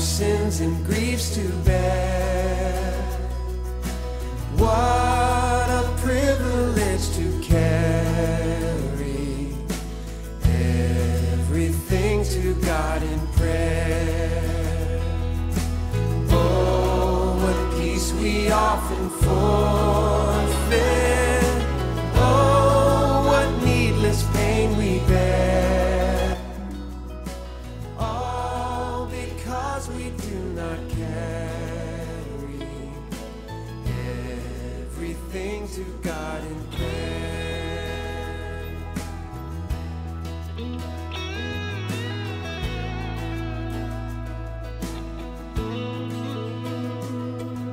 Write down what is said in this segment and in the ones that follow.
our sins and griefs to bear. What a privilege to carry everything to God in prayer. Oh, what peace we often forfeit. Oh, what needless pain we bear. All because we do not carry everything to God in prayer.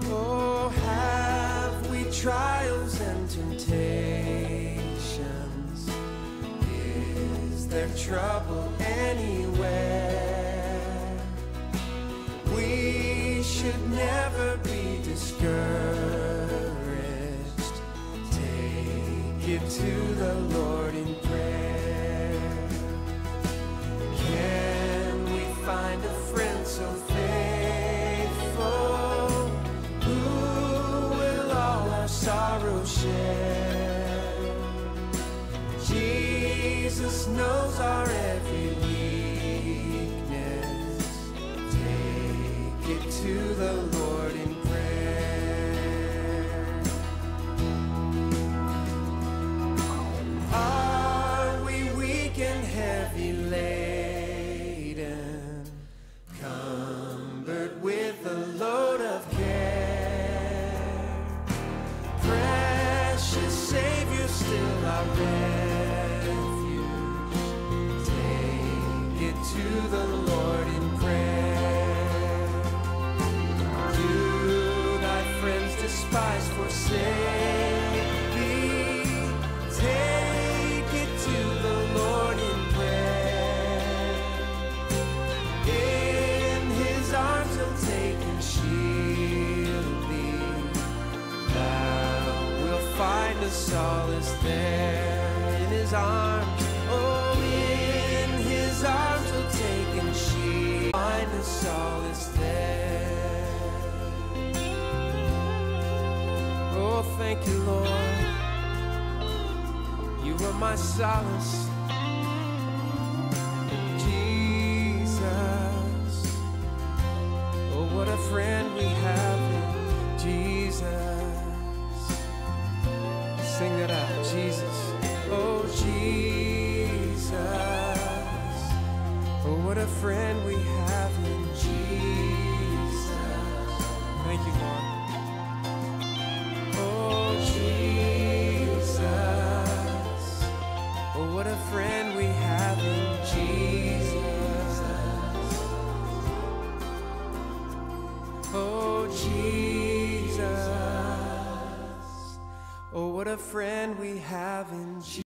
Oh, have we trials and temptations? Is there trouble anywhere? We should never be discouraged. Take it to the Lord in prayer. Can we find a friend so faithful who will all our sorrows share? Jesus knows our every weakness. Take it to the Lord in prayer. Are we weak and heavy laden, cumbered with a load of care? Precious Savior, still our refuge. Take it to the Lord in prayer. Do thy friends despise, forsake thee? Take it to the Lord in prayer. In his arms he'll take and shield thee. Thou wilt find a solace there in his arms. Oh, in his arms he'll take and shield. Find a solace there. Oh, thank you, Lord. You are my solace, Jesus. Oh, what a friend we have in Jesus. Sing that out, Jesus. Oh, Jesus. Oh, what a friend we have in Jesus. Thank you, Lord. Oh, Jesus. Oh, what a friend we have in Jesus. Oh, Jesus. Oh, what a friend we have in Jesus.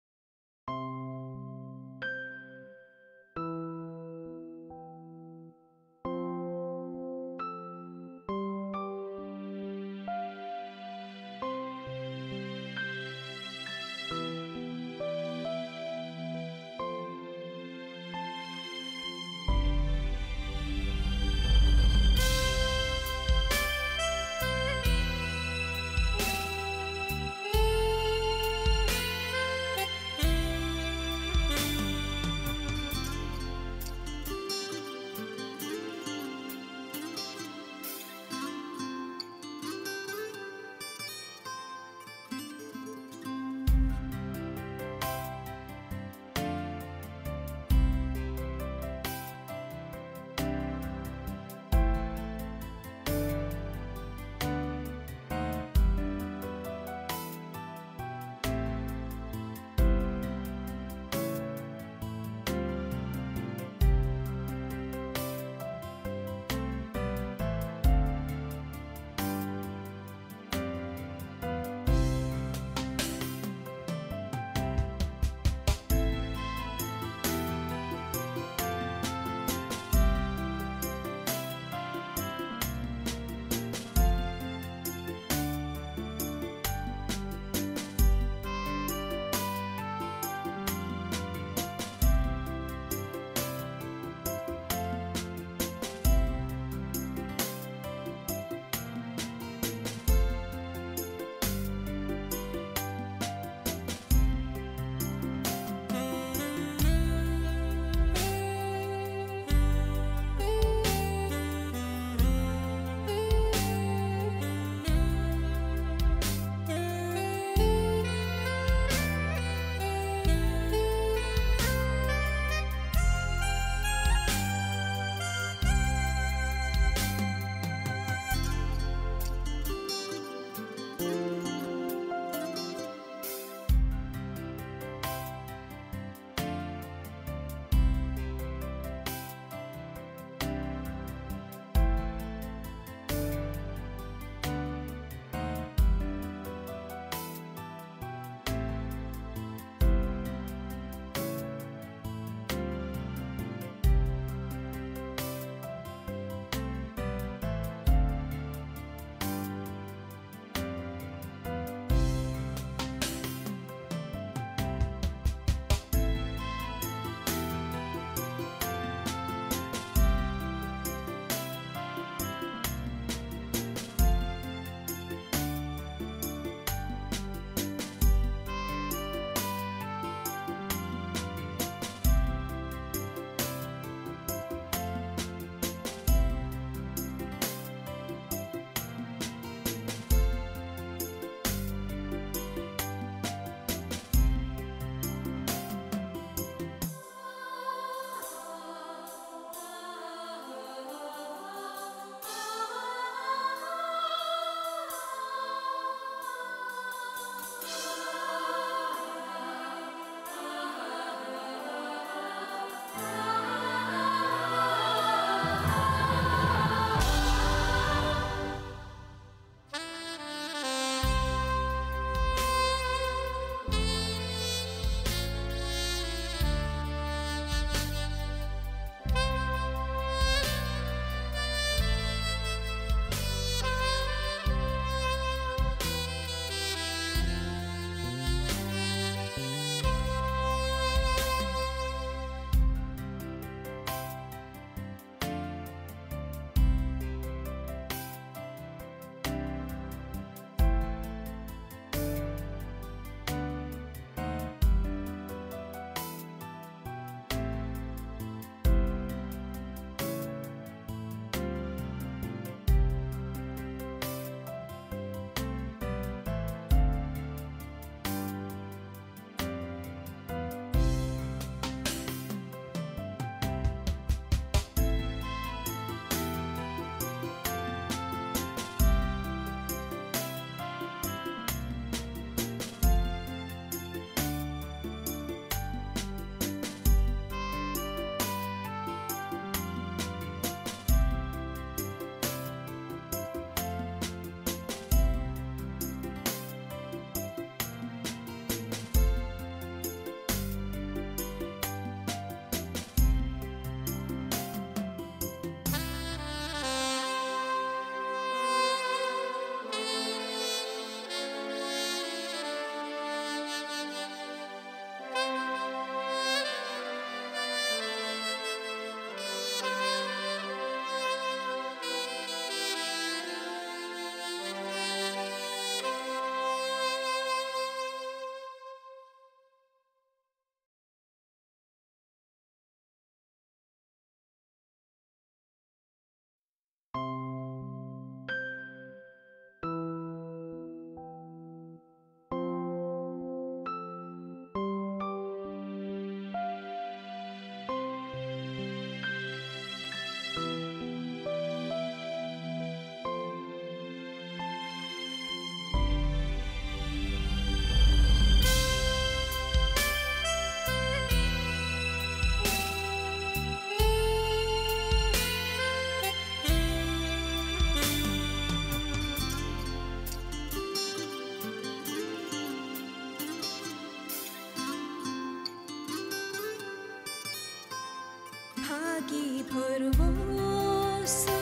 भरवसो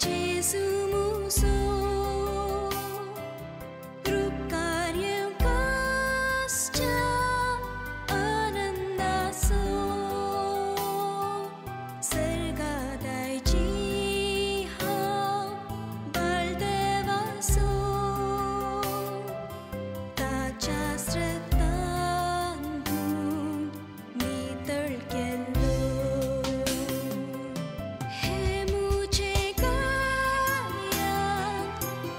जेजू मुजो उपकार येवकासच्या आनंदाचो सर्गादायची हांव बाळदेवाचो ताच्या रक्तान धुवन नितळ केल्लो. हे मुझे गाया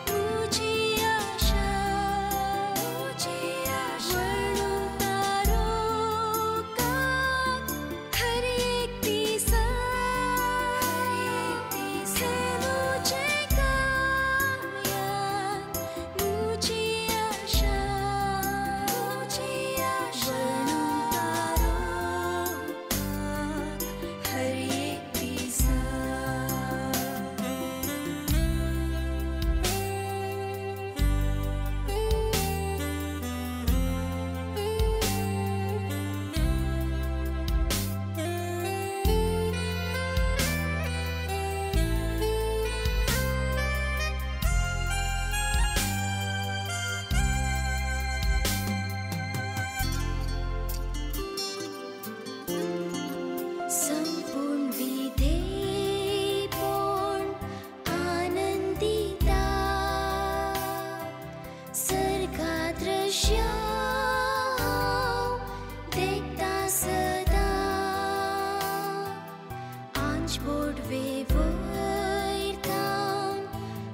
तुझी आशा वळू तारोका हर एक दिसा. हे मुझे गाया तुझी आशा वळू तारोका हर एक दिसा. संपूर्ण विधेयपण आनंदिता सर्गा दृश्य देखता सदा आंच बोडवे वयरतान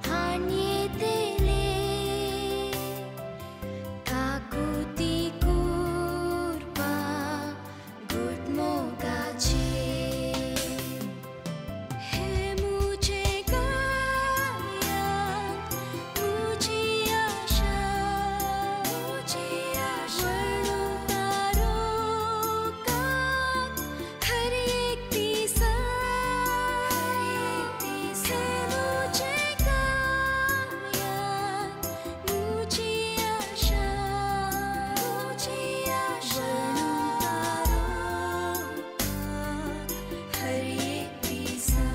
हाणयेतले काकुती कुरपा गुटमोगाचे. हे मुझे गाया तुझी आशा वळू तारोका हर एक दिसा. हे मुझे गाया तुझी आशा वळू तारोका हर एक दिसा.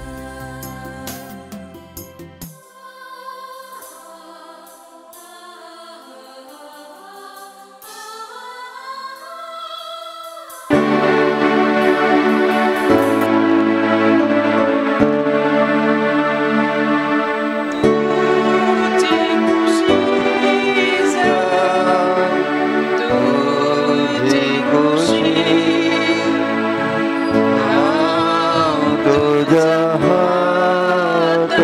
तुझी खुशी तुझी खुशी हांव तुझ्या हातान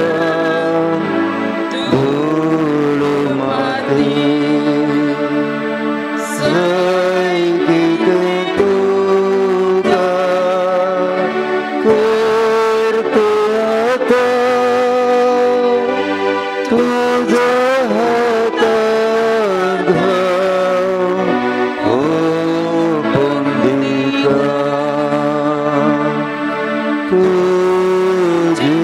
धूळ माती जंय कितें तुका करता आतां तुझ्या हातान घाव ओपून दिता तुझी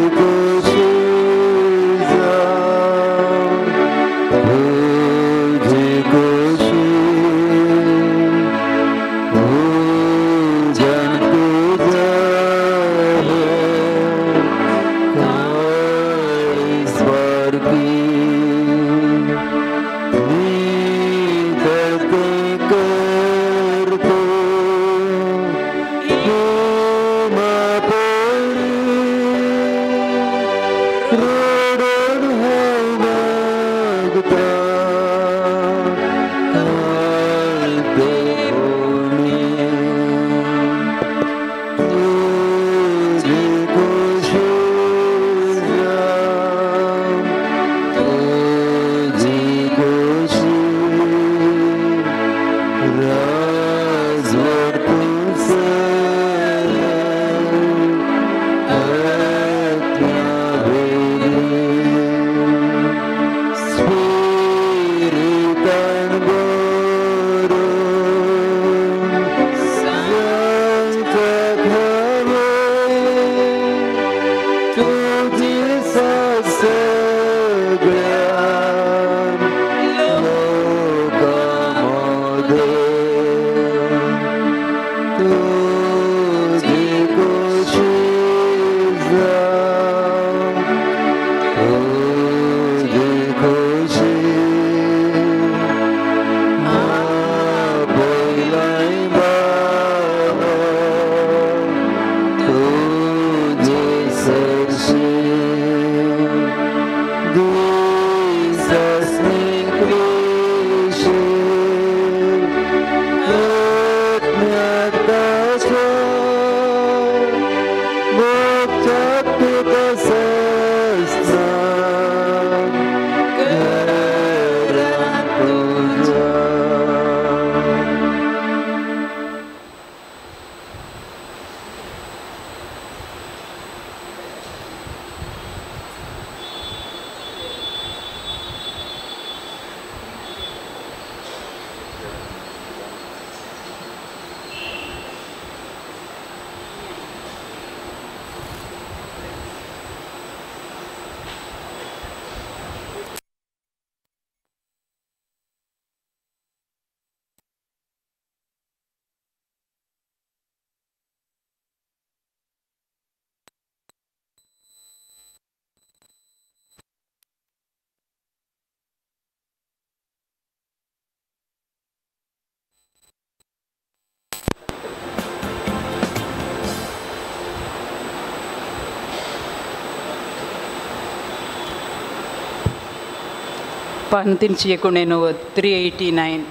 पंतींची 89 389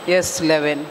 S11.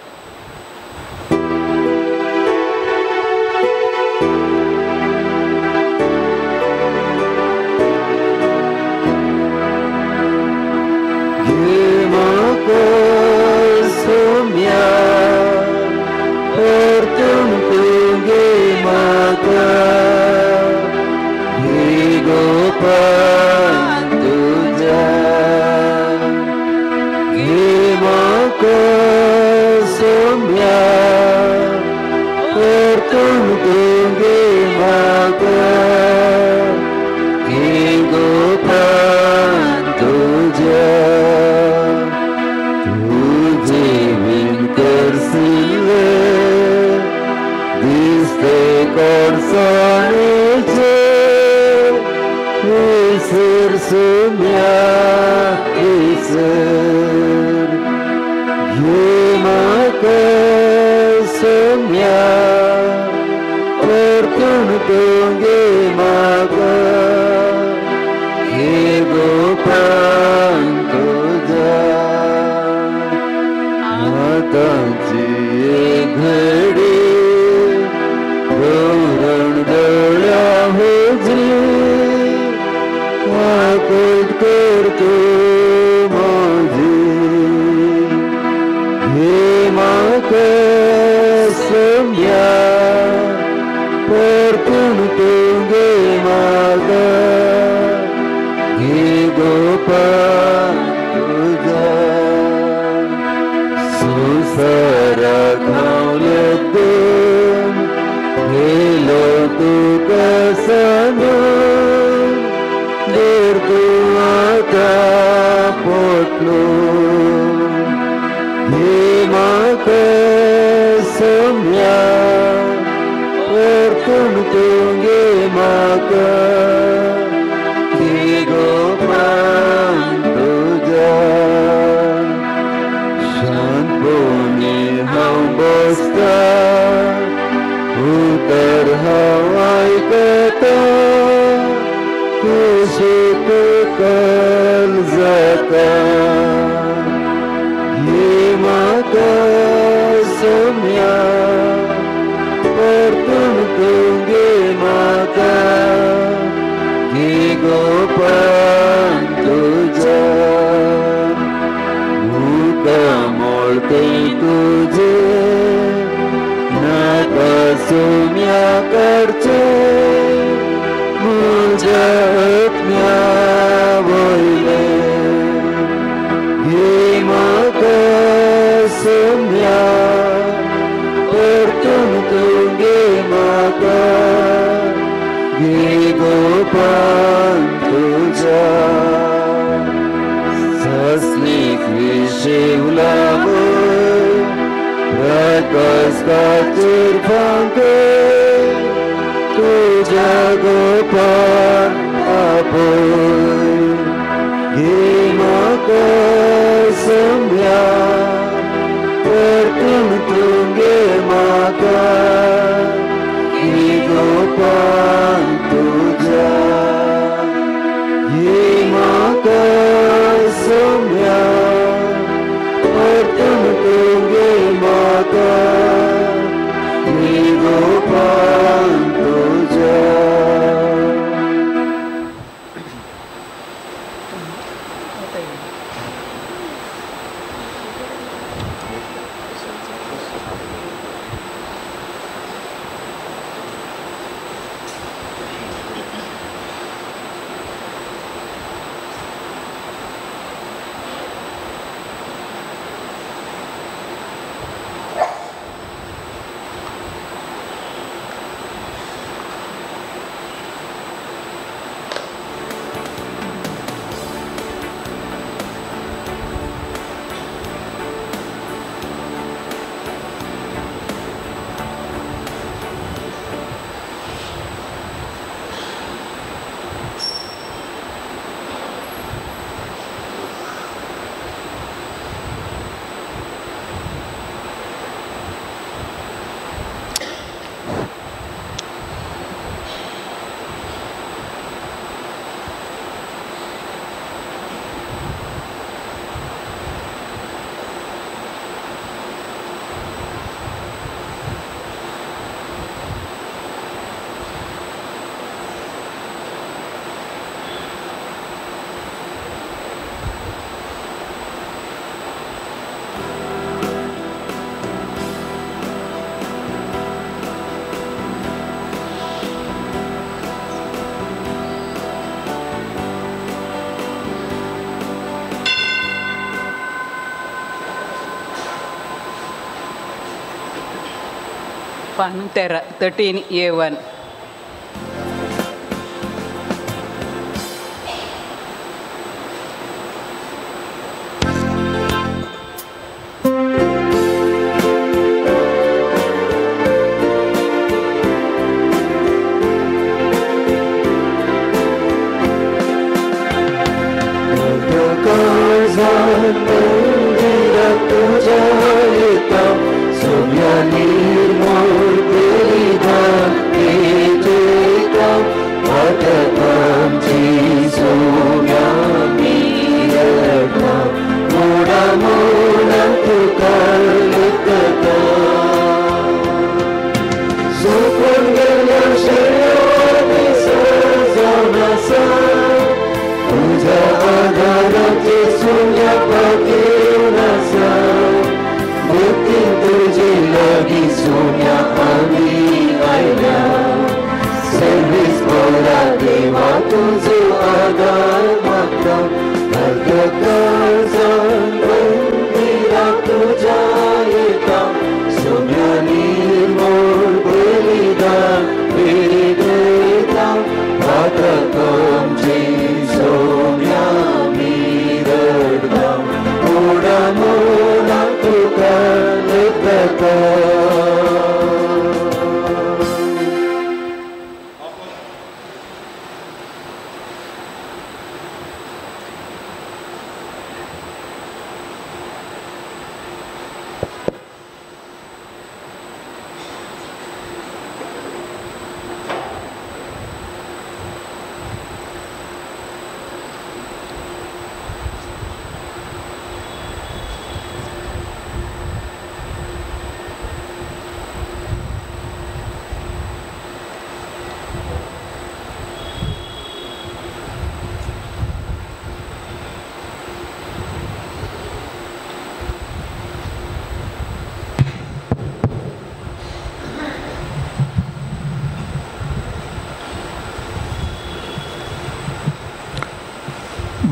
पान 13, 13 A1.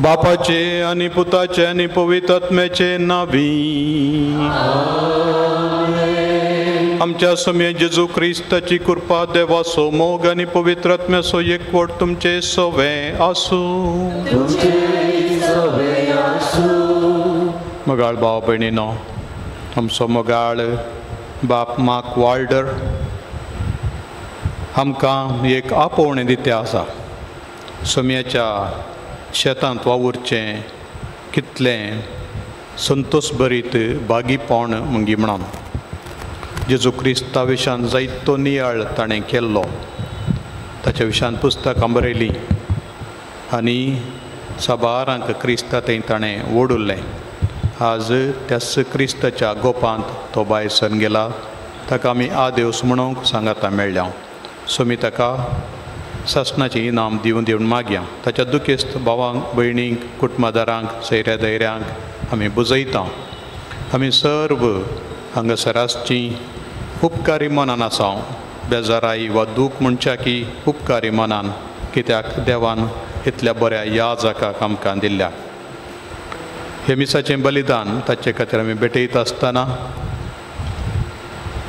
बापाचे आनी पुताचे आनी पवित्र आत्म्याचे नावी आमच्या स्वामी जेजू क्रिस्ताची कृपा, देवाचो मोग आनी पवित्र आत्म्याचो एकवट तुमचे सवे आसूं. मोगाळ भाव भयणीनो, आमचो मोगाळ बाप मार्क वाल्डर आमकां एक आपोवणें दिता आसा. सोम्याच्या शेतांत वावुरचें कितलें संतोष भरीत बागीपण मुंगी म्हणून जेजू क्रिस्ता विशान जायतो नियाळ ताणें केल्लो. ताच्या विशान पुस्तकां बरयलीं आनी साबारांक क्रिस्ता थंय ताणें ओडुल्लें. आज त्याच क्रिस्ताच्या गोपांत तो भायर सरून गेला. ताका आमी आदेवस म्हणूंक सांगाता मेळ्ळ्या. सो मी ताका सासणाचें इनाम दिवन दिवन मागया. ताच्या दुखेस्त भावांक, भयणींक, कुटुंबादारांक, सैऱ्या दैऱ्यांक आमी बुजयता. आमी सर्व हांगासर आसचीं उपकारी मनान आसा. बेजाराय वा दूख म्हणच्या की उपकारी मनान, कित्याक देवान इतल्या बऱ्या ह्या जाकाक आमकां दिल्ल्या. हे मिसाचें बलिदान ताचे खातीर आमी भेटयता आसतना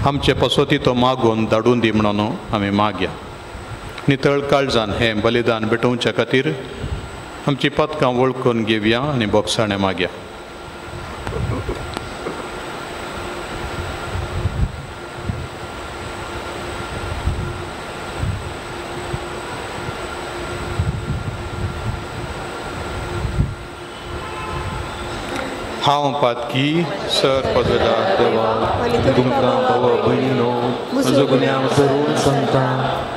आमचे पसोती तो मागून धाडून दी म्हणून आमी मागया. नितळ काळजान हें बलिदान भेटोवच्या खातीर आमची पदकां वळखून घेवया आनी बोगसाणें मागया. हांव पातकी सर पदला देवा तुमकां भाव भयणीनो म्हजो गुन्यांव सरून सांगता.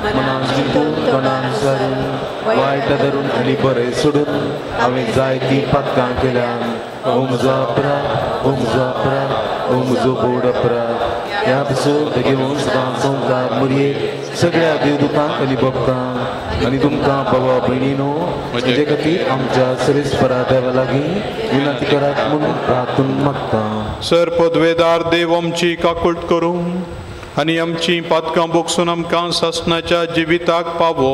मनान चिंतून तोंडान सारून वायट धरून आनी बरें सोडून हांवें जायतीं पातकां केल्यात. ओ म्हजो अपराध, ओ म्हजो अपराध, ओ म्हजो बोड अपराध. ह्या पसून बेगीन सदां संवसार मुरयेक सगळ्या देवदूतांक आनी भक्तांक आनी तुमकां भावा भयणीनो म्हजे खातीर आमच्या सरेस्परा देवा लागीं विनंती करात म्हणून प्रार्थून मागता. सर पदवेदार देव आमची काकूट करूं आनी आमची पातकां बोगसून आमकां सासणाच्या जिविताक पावो.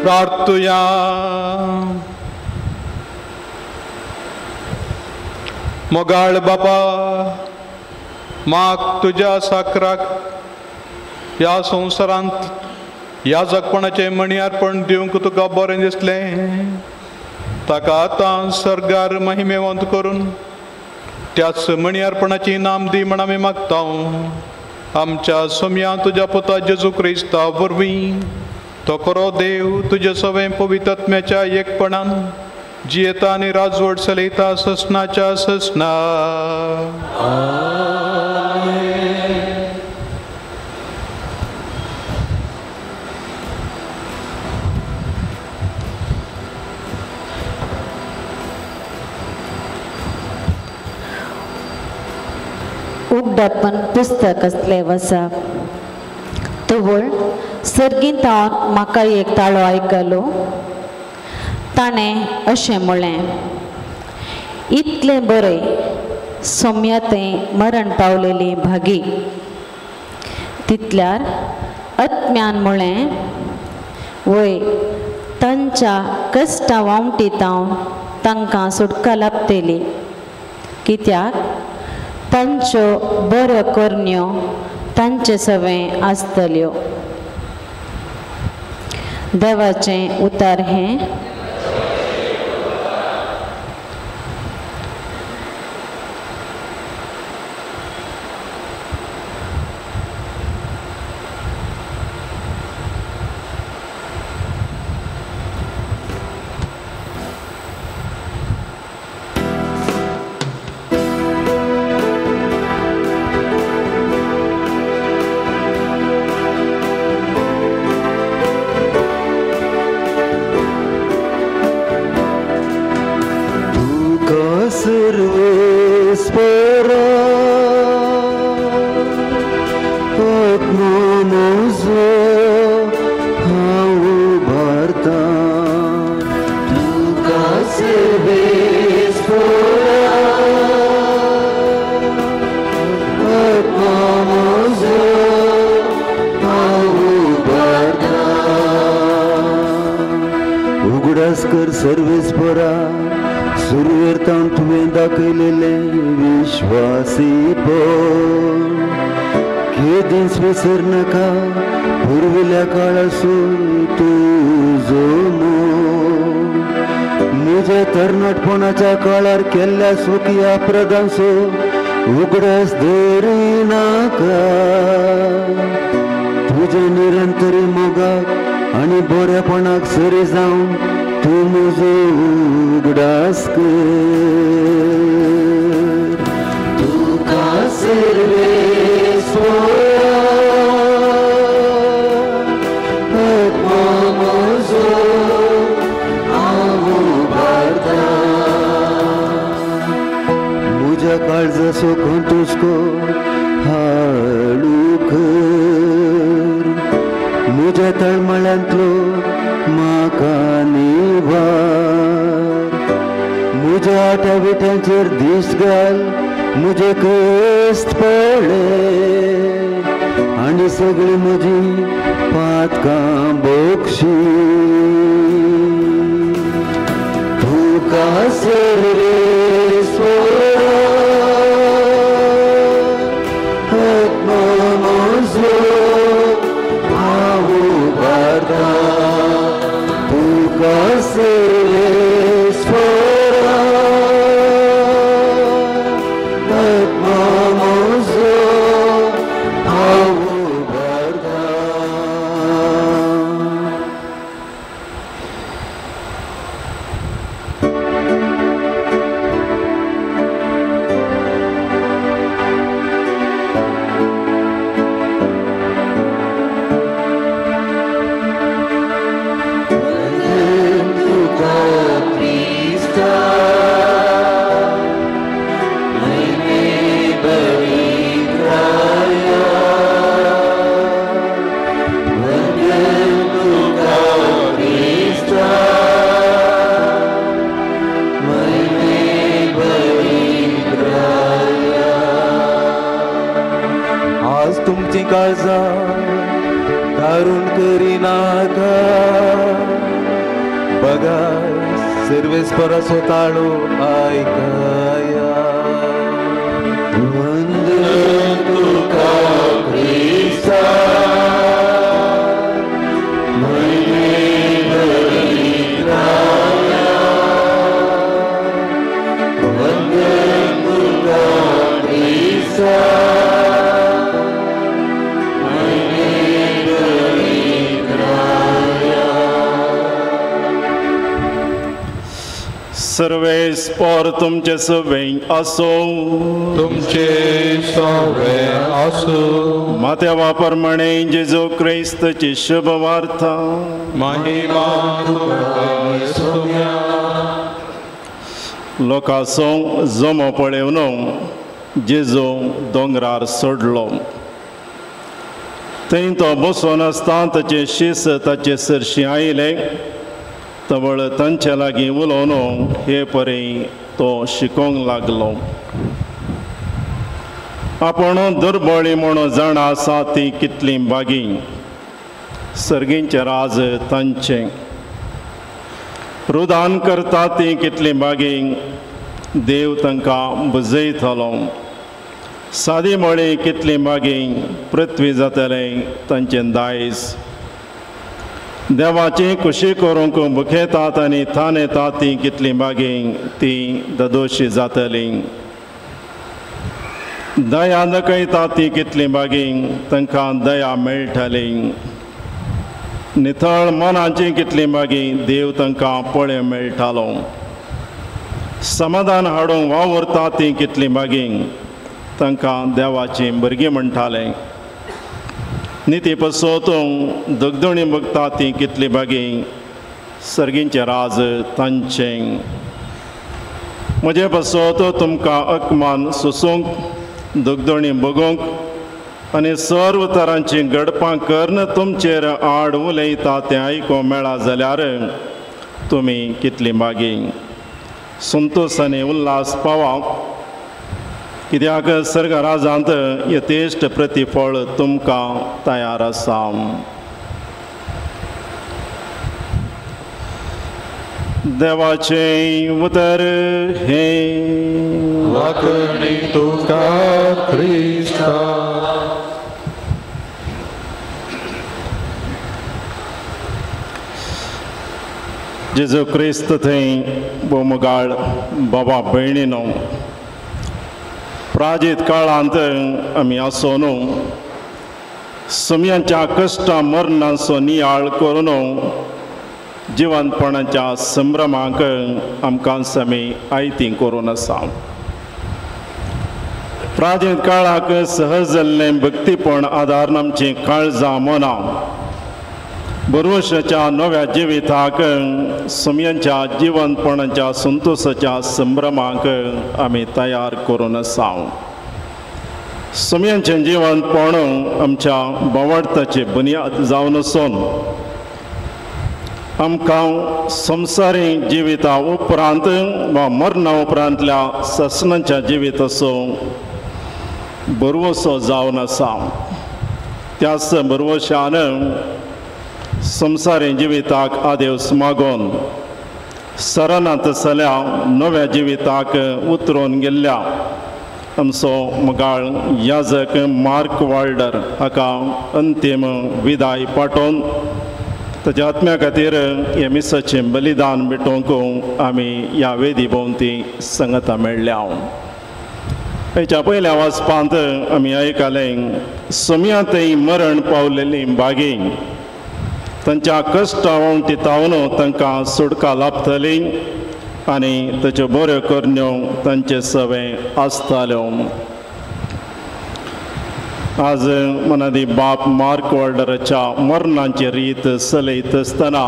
प्रार्थुया. मोगाळ बापा, माक तुज्या साकराक ह्या संवसारांत ह्या जगपणाचें मणयार्पण दिवंक तुका बरें दिसलें. ताका आतां सर्गार महिमेवंत करून त्याच मणयार्पणाची इनाम दी म्हण आमी मागता. आमच्या सोम्या तुज्या पुता जेजू क्रिस्ता वरवीं तो खरो देव तुज्या सवें पवित्रत्म्याच्या एकपणान जियेता आनी राजवट चलयता ससनाच्या ससना. उगडापण पुस्तक आसलें वसा तवळ सर्गींत म्हाका एक ताळो आयकलो. ताणें अशें म्हळें, इतलें बरें सोम्या तें मरण पावलेली भागी. तितल्यार आत्म्यान म्हळें, वय तांच्या कश्टां वावटीतावन तांकां सुटका लाभतली, कित्याक तांच्यो बऱ्यो करण्यो तांचे सवें आसतल्यो. देवाचें उतार हें. काळार केल्ल्या सुखया प्रदांसो उगडास दरिनाका. तुज्या निरंतरी मोगाक आनी बरेपणाक सरी जावन तूं म्हजो उगडास कर. तुका सर्वेस्परा आत्मो म्हजो हांव उबारतां. म्हज्या काळजाचो खंतुसको हाडू कर, म्हज्या तळमळ्यांतलो म्हाका निवार. म्हज्या आट्या विट्यांचेर दीस घाल, म्हजे कश्ट पडले आनी सगळी म्हजी पातकां बोक्षी. तुका सर्वेस्परा आत्मो म्हजो हांव उबारतां. तुका सर्वेस्परा आत्मो म्हजो हांव उबारतां. तुका काळजां दारुण करिनाका बघा सर्वेस्पराचो ताळो आयकाया. वंदन तुका क्रिस्ता सर्वेस्पर तुमचे सवें आसो तुमचे सवें आसो. मात्या प्रमाणे जेजू क्रिस्ताची शुभ वार्ता. महिमा तुमकां सोम्या. लोकांचो जमो पळोवन जेजू दोंगरार सोडलो. थंय तो बसून आसता ताचे शीस ताचे सरशी आयले. तवळ तांचे लागीं उलोवन हे परी तो शिकोवंक लागलो. आपूण दुर्बळी म्हणून जाणा आसा ती कितली बागी सर्गींचें राज तांचें. रुदान करता ती कितली बागी देव तांकां बुजयतलो. सादी मळी कितली बागी पृथ्वी जातलें तांचें दायज. देवाची खुशी करूंक बुखेतात आनी थान येतात ती कितली बागी ती ददोशी जातली. दया दाखयता ती कितली बागी तांकां दया मेळटली. नितळ मनाची कितली बागी देव तांकां पळय मेळटालो. समाधान हाडूंक वावुरता ती कितली बागी तांकां देवाची भुरगीं म्हणटाले. निती पसोतूंक दगदणी बगता ती कितली बागी सर्गींचें राज तांचें. म्हजे पसोत तुमकां अकमान सोसूंक दगदणी बगूंक आनी सर्व तरांचीं घडपां करून तुमचेर आड उलयता तें आयकूंक मेळा जाल्यार तुमी कितली बागी संतोश आनी उल्हास पावा. कित्याक सर्ग राजांत यथेश्ट प्रतिफळ तुमकां तयार आसा. देवाचें उतर हें. वाकणी तुका क्रिस्ता. जेजू क्रिस्त थंय बोमगाळ बाबा भयणीनो प्राजीत काळांत आमी आसो न्हू सुम्यांच्या कश्टां मरणांचो नियाळ करून जिवंतपणाच्या संभ्रमाक आमकां आमी आयती करून आसा. प्राचीन काळाक सहज जाल्लें भक्तीपण आदार आमचीं काळजां मनां बरवशाच्या नव्या जिविताक सुम्यांच्या जिवंतपणाच्या संतोशाच्या संभ्रमाक आमी तयार करून आसा. सुम्यांचें जिवंतपण आमच्या बावडताची बुन्याद जावन आसून आमकां संवसारी जिविता उपरांत वा मरणा उपरांतल्या ससनाच्या जिविताचो बरवसो जावन आसा. त्याच बरवशान संवसारी जिविताक आदेस मागून सरनात आसल्या नव्या जिविताक उतरून गेल्ल्या आमचो मगाळ याजक मार्क वाल्डर हाका अंतीम विदाय पाठोवन ताच्या आत्म्या खातीर हे मिसाचें बलिदान भेटोवंक आमी ह्या वेदी भोंवती संगता मेळ्ळ्या. हेच्या पयल्या वाचपांत आमी आयकलें सोम्यांतय मरण पावलेलीं बागी तांच्या कश्टां वण्टीतावन तांकां सुटका लाभतली आनी ताच्यो बऱ्यो करण्यो तांचे सवें आसताल्यो. आज मनादी बाप मार्क वाल्डराच्या मरणाची रीत चलयत आसतना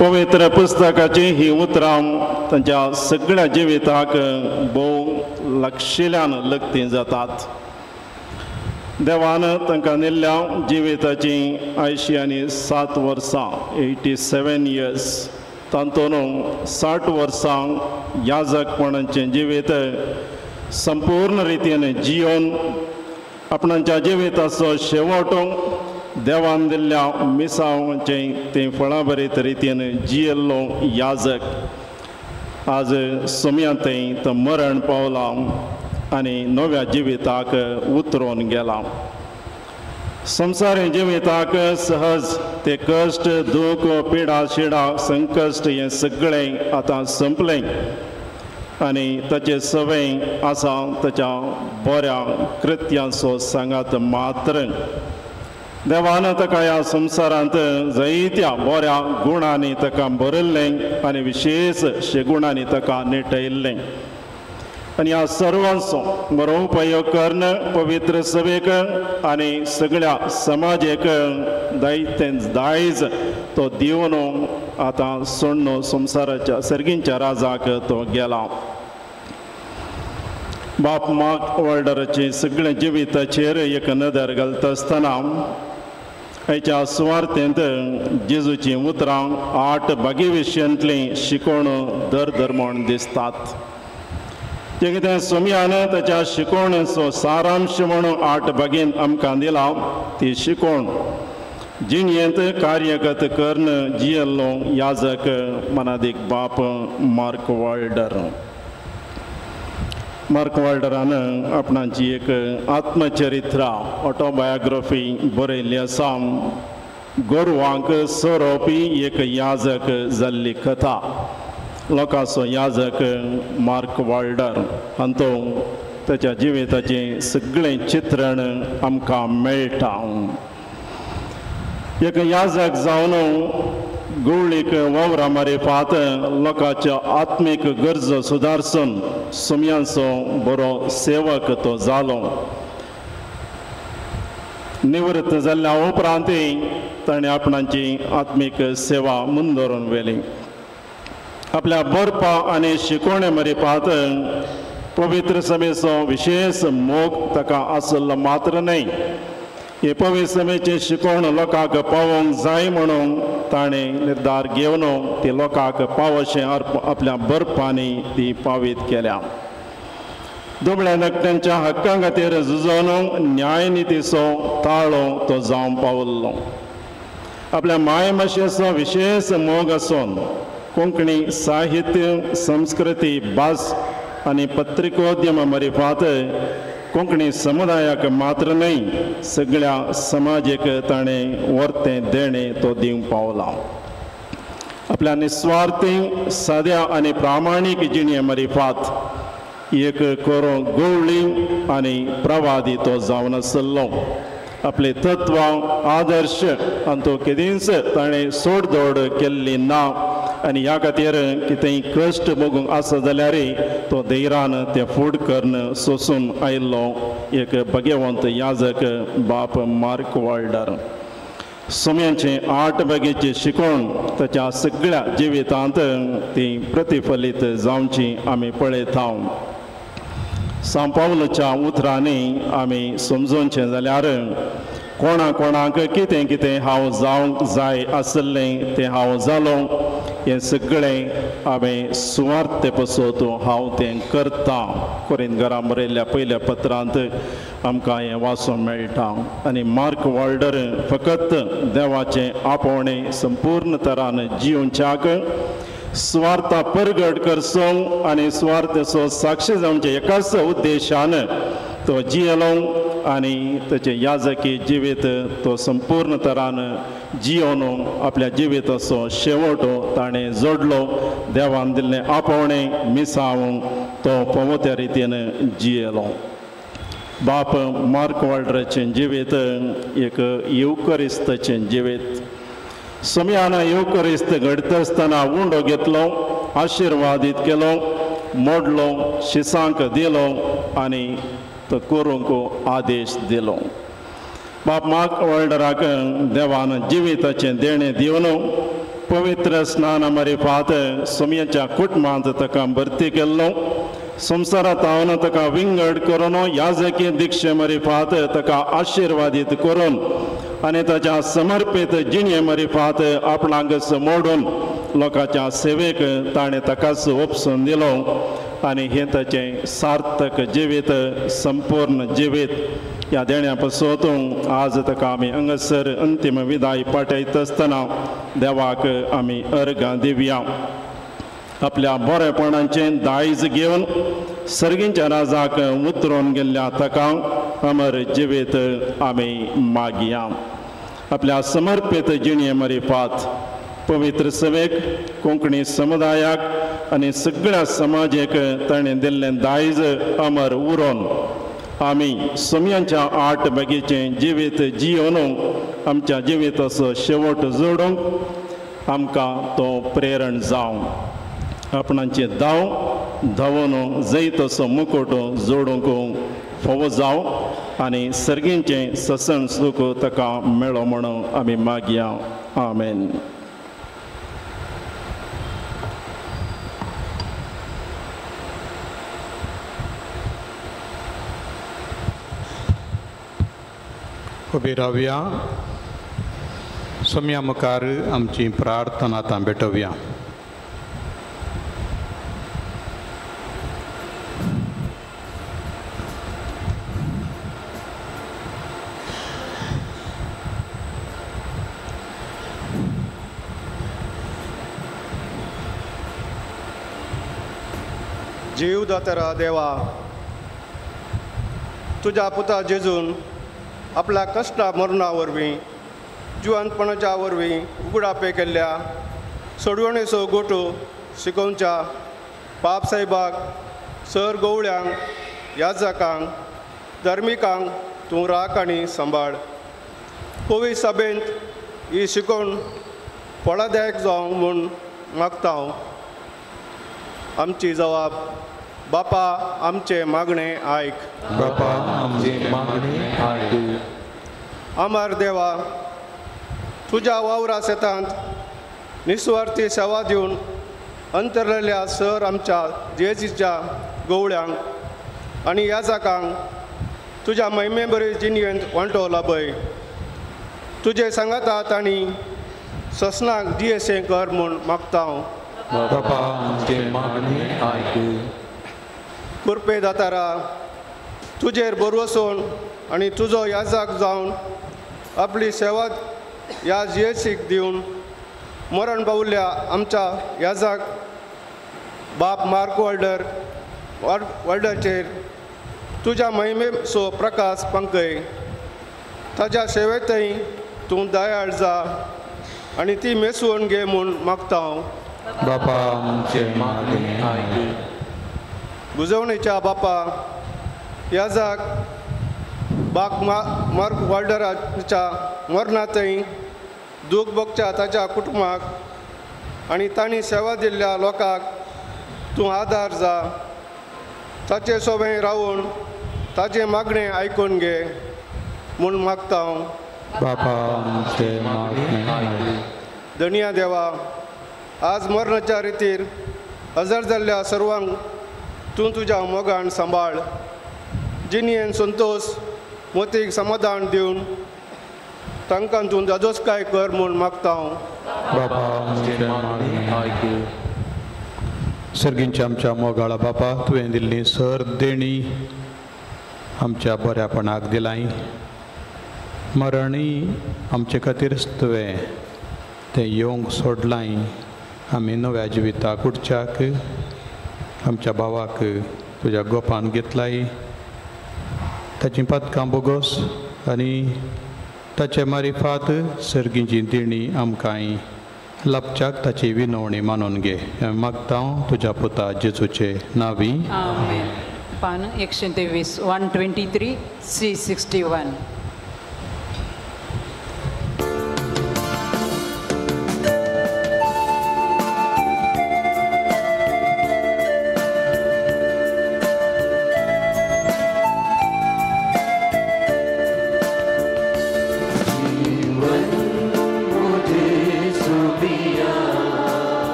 पवित्र पुस्तकाची ही उतरां तांच्या सगळ्या जिविताक भोव लक्षिल्यान लगती जातात. देवान तांकां दिल्ल्या जिविताची 87 वर्सां 87 इयर्स तातूंत 60 वर्सां याजकपणाचें जिवीत संपूर्ण रितीन जियोन आपणाच्या जिविताचो शेवट देवान दिल्ल्या मिसांवाचें तें फळाभरीत रितीन जियेल्लो याजक आज सोम्या थंय तो मरण पावला आनी नव्या जिविताक उतरून गेला. संवसारी जिविताक सहज ते कश्ट दूख पिडा शिडा संकश्ट हें सगळें आतां संपलें आनी ताचें सवय आसा ताच्या बऱ्या कृत्यांचो सांगात मात्र. देवान ताका ह्या संवसारांत जायत्या बऱ्या गुणांनी ताका भरिल्लें आनी विशेश शेगुणांनी ताका निटयल्लें आनी ह्या सर्वांचो बरो उपयोग करून पवित्र सभेक आनी सगळ्या समाजेक दायतें दायज तो दिवन आतां सोडून संवसाराच्या सर्गींच्या राजाक तो गेला. बाप मार्क वॉल्डराचे सगळें जिविताचेर एक नदर घालता आसतना आयच्या सुवार्थेंत जेजूचीं उतरां 8 बागी विशयांतलीं शिकवण दर म्हूण दिसतात. जें कितें सोम्यान ताच्या शिकवणेचो सारांश म्हणून 8 बागेन आमकां दिला ती शिकवण जिणेंत कार्यगत करून जियेल्लो याजक मनादीक बाप मार्क वॉल्डर. मार्क वॉल्डरान आपणाची एक आत्मचरित्रा ऑटोबायोग्राफी बरयल्ली आसा. गोरवांक सोरोवपी एक याजक जाल्ली कथा. लोकांचो याजक मार्क वॉल्डर हांतो ताच्या जिविताचें सगळें चित्रण आमकां मेळटा. एक याजक जावन गवळीक वावरा मारिफात लोकांच्या आत्मीक गरजो सुदारसून सुम्यांचो बरो सेवक तो जालो. निवृत्त जाल्ल्या उपरांतय ताणें आपणाची आत्मीक सेवा मुंदरून व्हेली. आपल्या बरपा आनी शिकवणे मारिफात पवित्र सभेचो विशेश मोग ताका आसलो मात्र न्हय, हे पवित्र सभेची शिकवण लोकांक पावोवंक जाय म्हणून ताणें निर्धार घेवन ती लोकांक पावोशें आपल्या बरपांनी ती पावीत केल्या. दुबळ्या नकट्यांच्या हक्कां खातीर झुजोवन न्यायनितीचो ताळो तो जावंक पावल्लो. आपल्या मायभाशेचो विशेश मोग आसून कोंकणी साहित्य संस्कृती भास आनी पत्रिकोद्यमा मारिफात कोंकणी समुदायाक मात्र न्हय सगळ्या समाजेक ताणें वर्तें देणें तो दिवंक पावला. आपल्या निस्वार्थी साद्या आनी प्रामाणीक जिणे मारिफात एक कोरो गवळी आनी प्रवादी तो जावन आसलो. आपले तत्वां आदर्श आनी तो केदींच ताणें सोडदोड केल्ली ना आनी ह्या खातीर कितेंय कश्ट भोगूंक आसा जाल्यार तो धैर्यान तें फूड करून सोसून आयिल्लो एक भगेवंत याजक बाप मार्क वॉल्डर. सोम्यांचें 8 बागेची शिकवण ताच्या सगळ्या जिवितांत ती प्रतिफलीत जावची आमी पळयता. सांव पावलाच्या उतरांनी आमी समजोवचें जाल्यार कोणा कोणाक कितें कितें हांव जावंक जाय आसलें तें हांव जालो हें सगळें हांवें सुवार्थे पसत हांव तें करता. कोरिंत घरा बरयल्ल्या पयल्या पत्रांत आमकां हें वाचूंक मेळटा. आनी मार्क वॉल्डर फकत देवाचें आपोवणें संपूर्ण तरान जिवच्याक सुवार्था परगट करचो आनी सुवार्थेचो साक्षी जावचे एकाच उद्देशान तो जियेलो आनी ताचें याजकी जिवीत तो संपूर्ण तरान जियोन आपल्या जिविताचो शेवट ताणें जोडलो. देवान दिल्लें आपोवणें मिसावूंक तो फावो त्या रितीन जियेलो. बाप मार्क वॉल्डराचें जिवीत एक येवकरिस्ताचें जिवीत. सोम्यान येवकरिस्त घडता आसतना उंडो घेतलो, आशिर्वादीत केलो, मोडलो, शिसांक दिलो आनी तो करूंक आदेश दिलो. बाप मार्क वॉल्डराक देवान जिविताचें देणें दिवन पवित्र स्नान मारिफात सोम्याच्या कुटुंबांत ताका भरती केल्लो. संवसारांत हांव ताका विंगड करून याजकी दीक्षे मारिफात ताका आशिर्वादीत करून आनी ताच्या समर्पीत जिणे मारिफात आपणाक मोडून लोकांच्या सेवेक ताणें ताकाच ओपसून दिलो आनी हें ताचें सार्थक जिवीत संपूर्ण जिवीत. ह्या देण्या पासत आज ताका आमी हांगासर अंतीम विदाय पाठयता आसतना देवाक आमी अर्गां दिवया. आपल्या बरेपणाचें दायज घेवन सर्गींच्या राजाक उतरून गेल्ल्या ताका अमर जिवीत आमी मागया. आपल्या समर्पीत जिणे मरिपात पवित्र सभेक, कोंकणी समुदायाक आनी सगळ्या समाजेक ताणें दिल्लें दायज अमर उरोन आमी सम्यांच्या आठ बागेचें जिवीत जियोन आमच्या जिविताचो शेवट जोडूंक आमकां तो प्रेरण जावं. आपणाचे धांव धांवून जैताचो मुकोट जोडूंक फावो जावं आनी सर्गींचें ससन सूख ताका मेळो म्हणून आमी मागया. आमेन. उबी रावया. सोम्या मुखार आमची प्रार्थना आतां भेटोवया. जीव दातरा देवा, तुज्या पुता जेजून आपल्या कश्टा मरणा वरवीं जिवंतपणाच्या वरवीं उगडापे केल्ल्या सोडवणेचो गोटो शिकोवच्या बाप साहेबाक, सर गवळ्यांक, याजकांक, धर्मिकांक तूं राख आनी सांबाळ. कोवी सभेंत ही शिकोवण फळादायक जावंक म्हूण मागता हांव. आमची जवाब बापा आमचे मागणे आयक. बापा आमचे मागणे आयक. अमर देवा, तुज्या वावरा शेतांत निस्वार्थी सेवा दिवन अंतरलेल्या सर आमच्या जेजीच्या गवळ्यांक आनी याजकांक तुज्या महिमे बरी जिणेंत वांटो लाभय. तुजे सांगाता तांणी ससनाक दियेसें कर म्हूण मागता हांव. बापा आमचे मागणे आयक. कुरपे दातारा, तुजेर बरवसून आनी तुजो याजक जावन आपली सेवा ह्या जियेसीक दिवन मरण पावल्ल्या आमच्या याजक बाप मार्क वॉल्डर वॉल्डरचेर तुज्या महिमेचो प्रकाश पंकय. ताज्या सेवेंतय तूं दयाळ जा आनी ती मेसवण घे म्हूण मागता हांव. बापा आमचे मागणे आयक. बुजवणेच्या बापा याजक बाक मार्क वॉल्डराच्या मरणांतय दूख भोगच्या ताच्या कुटुंबाक आनी तांणी सेवा दिल्ल्या लोकांक तूं आदार जा. ताचे सोबें रावून ताचें मागणें आयकून घे म्हूण मागता हांव. बापा आमचे मागणे आयक. धनिया देवा, आज मरणाच्या रितीर हजर जाल्ल्या सर्वांक तूं तुज्या मोगान सांबाळ. जिणेन संतोश मोतीक समाधान दिवन तांकां तूं जादोसकाय कर म्हूण मागता हांव. बापा आमचे मागणे आयक. सर्गींच्या आमच्या मोगाळा बापा, तुवें दिल्ली सर देणी आमच्या बऱ्यापणाक दिलाय. मरणय आमचे खातीरच तुवें तें येवंक सोडलाय. आमी नव्या जिविताक उठच्याक आमच्या भावाक तुज्या गोपान घेतलाय. ताचीं पदकां बोगोस आनी ताचे मारिफात सर्गींची देणी आमकां लाभच्याक ताची विनवणी मानून घे. मागता हांव तुज्या पुता जेजूचे नांवी. आमेन. पान 123 123 C61.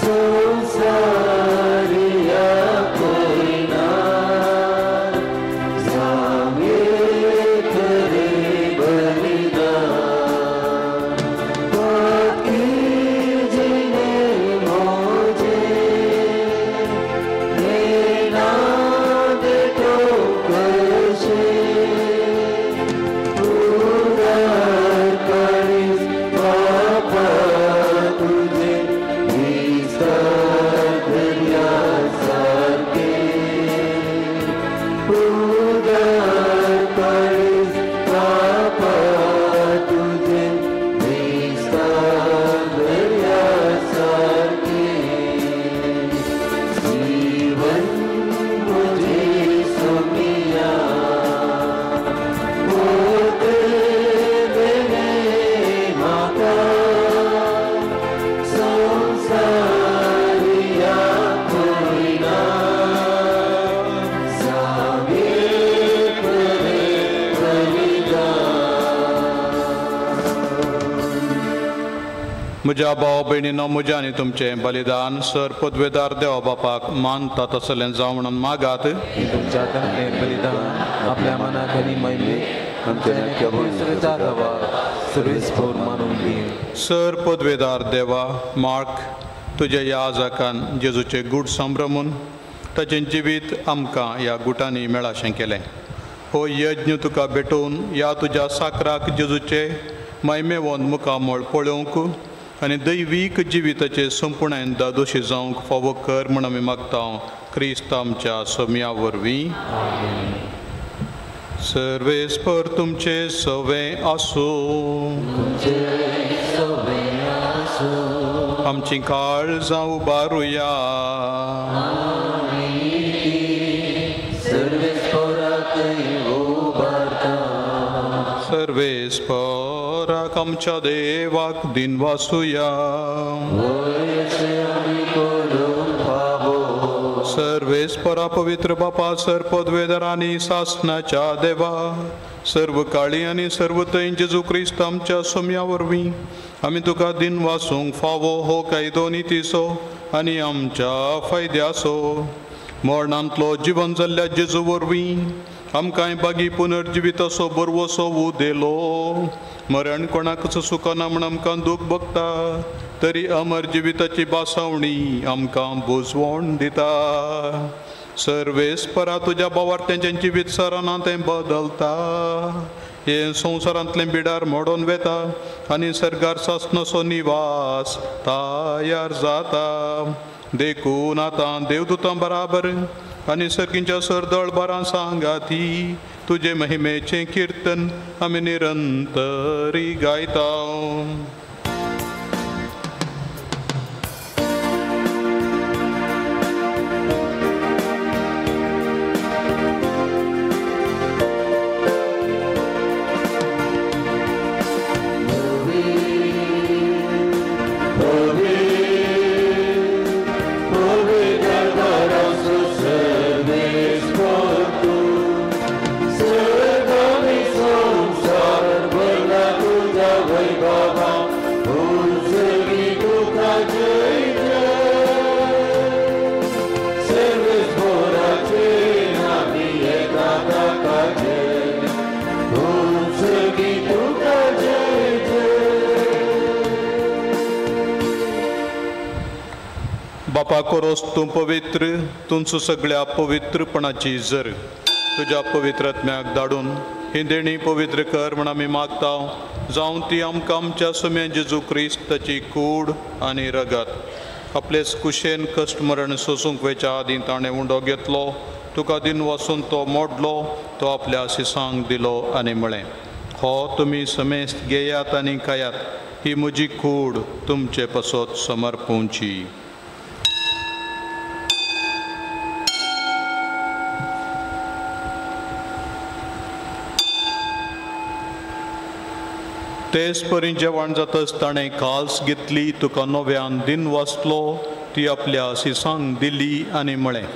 So sad. म्हज्या भाव भयणीनो, म्हज्या आनी तुमचें बलिदान सर पदवेदार देवा बापाक मानता तसलें जावं म्हणून मागात. तुमच्या हातांतलें बलिदान आपल्या मनाक आनी महिमेक आमच्या पवित्र सर्वेस्पोर मानून दी. सर पदवेदार देवा, मार्क तुज्या ह्या आजाकान जेजूचें गूट संभ्रमून ताचें जिवीत आमकां ह्या गुटांनी मेळाशें केलें. हो यज्ञ तुका भेटोवन ह्या तुज्या साकराक जेजूचे महिमेवंत मुखामळ पळोवंक आनी दैवीक जिविताचे संपुर्णायेन दादोशी जावंक फावो कर म्हूण आमी मागता क्रिस्त आमच्या सोम्या वरवीं. सर्वेस्पर तुमचे सवें आसूं. आमची काळजां उबारुया. सर्वेस्पराक आमच्या देवाक दिनवासुया. सर्वेस्परा पवित्र बापा, सर पदवेदार आनी सासनाच्या देवा, सर्व काळी आनी सर्व थंय जेजू क्रिस्त आमच्या सोम्या वरवीं आमी तुका दिनवासूंक फावो हो कायदो नितीचो आनी आमच्या फायद्याचो. मरणांतलो जिवन जाल्ल्या जेजू वरवीं आमकांय बागी पुनर्जिविताचो बरवसो उदेलो. मरण कोणाकच सुखना म्हूण आमकां दूख भोगता, तरी अमर जिविताची बासावणी आमकां बुजवण दिता. सर्वेस्परा तुज्या भावार्थ्यांचें जिवीत सराना तें बदलता. हें संवसारांतलें बिडार मोडोन वेता आनी सर्गार सासनाचो निवास तयार जाता. देखून आतां देवदूतां बराबर आनी सर्गींच्या सरदळ बारां सांगाती तुजे महिमेचें किर्तन आमी निरंतरी गायता. बापा कोरोस तूं पवित्र, तुमचो सगळ्या पवित्रपणाची जर तुज्या पवित्र आत्म्याक धाडून ही देणी पवित्र कर म्हण आमी मागता. जावं ती आमकां आमच्या सुम्या जेजू क्रिस्ताची कूड आनी रगत आपलेच कुशेन कश्ट मरण सोसूंक वेच्या आदीं ताणें उंडो घेतलो, तुका दिन वासून तो मोडलो, तो आपल्या शिसांक दिलो आनी म्हळें, हो तुमी समेस्त घेयात आनी खायात, ही म्हजी कूड तुमचे पसत समर्पूंची. तेच परी जेवण जातच ताणें काल्स घेतली, तुका नव्यान दिन वाचलो, ती आपल्या शिसांक दिली आनी म्हळें,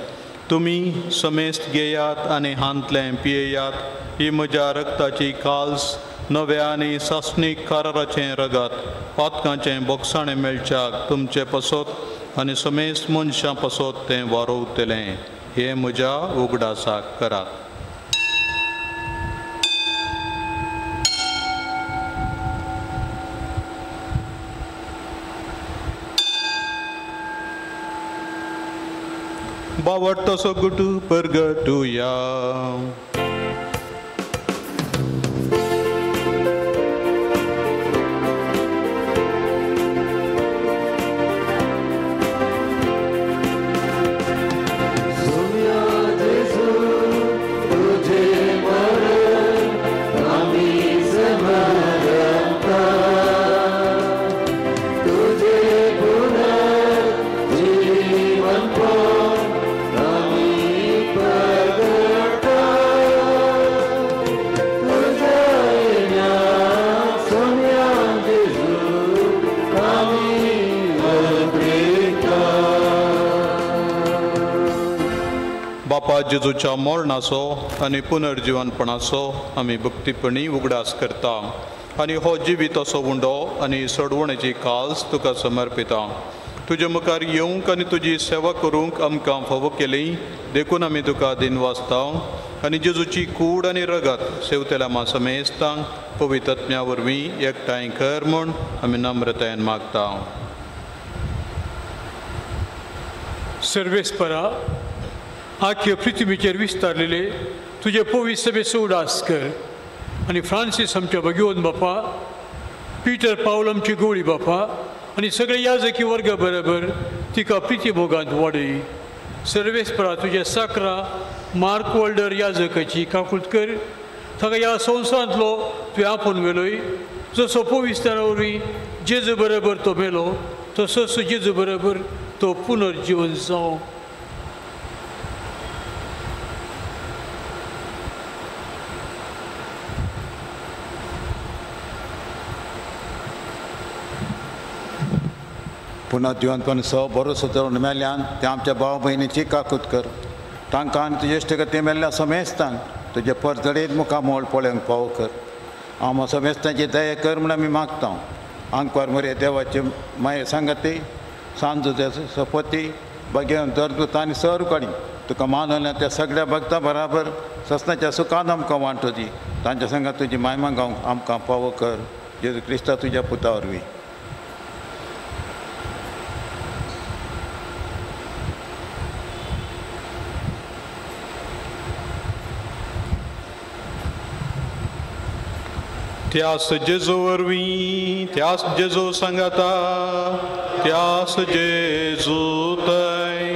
तुमी समेस्त घेयात आनी हांतलें पियेयात, ही म्हज्या रक्ताची काल्स नव्या आनी सासणीक कराराचें रगत पातकांचें बोगसाणें मेळच्याक तुमचे पसत आनी समेस्त मनशां पसत तें वारोवतलें. हें म्हज्या उगडासाक करात. बावडतो गुटू परगटुया. जेजूच्या मरणाचो आनी पुनर्जिवनपणाचो आमी भक्तीपणी उगडास करता. आनी हो जिविताचो उंडो आनी सोडवणेची काल्स तुका समर्पिता. तुजे मुखार येवंक आनी तुजी सेवा करूंक आमकां फावो केली देखून आमी तुका दिनवासता आनी जेजूची कूड आनी रगत सेवतेल्या मा समेस्तांक पवित्रत्म्या वरवीं एकठांय कर म्हूण आमी नम्रतायेन मागता. सर्वेस्परा आख्खे पृथ्वीचेर विस्तारलेले तुजे पवित्र सभेचो उडास कर आनी फ्रांसीस आमच्या भगवंत बापा, पीटर पावल आमची गोळी बापा आनी सगळे याजकी वर्ग बरोबर तिका प्रिती मोगांत वाडय. सर्वेस्परा तुज्या साकरा मार्क वल्डर याजकाची काकूत कर, ताका ह्या संवसारांतलो तुवें आपोवन व्हेलोय. जसो पविस्तारा वरवीं जेजू बरोबर तो मेलो तसोच जेजू बरोबर तो पुनर्जीवन जावं. पुन्हा जिवंतपण सह बरो सुदारून मेल्ल्यान ते आमच्या भाव भयणीची काकूत कर. तांकां आनी तुजे इश्टगती मेल्ल्या समेस्तांक तुजे परजडीत मुखामोळ पळोवंक फावो कर. आमकां समेस्तांची दया कर म्हूण आमी मागता. आंकवार मरे देवाचे माये सांगती सांजू सपती बगेवन दरदूत आनी सर कडेन तुका मानवल्या त्या सगळ्या भक्तां बराबर ससनाच्या सुखान आमकां वांटो दी. तांच्या संगात तुजी मायमा गावंक आमकां फावो कर. जेजू क्रिस्ता तुज्या पुता वरवीं. त्यास जेजू वरवीं, त्यास जेजू सांगाता, त्यास जेजू थंय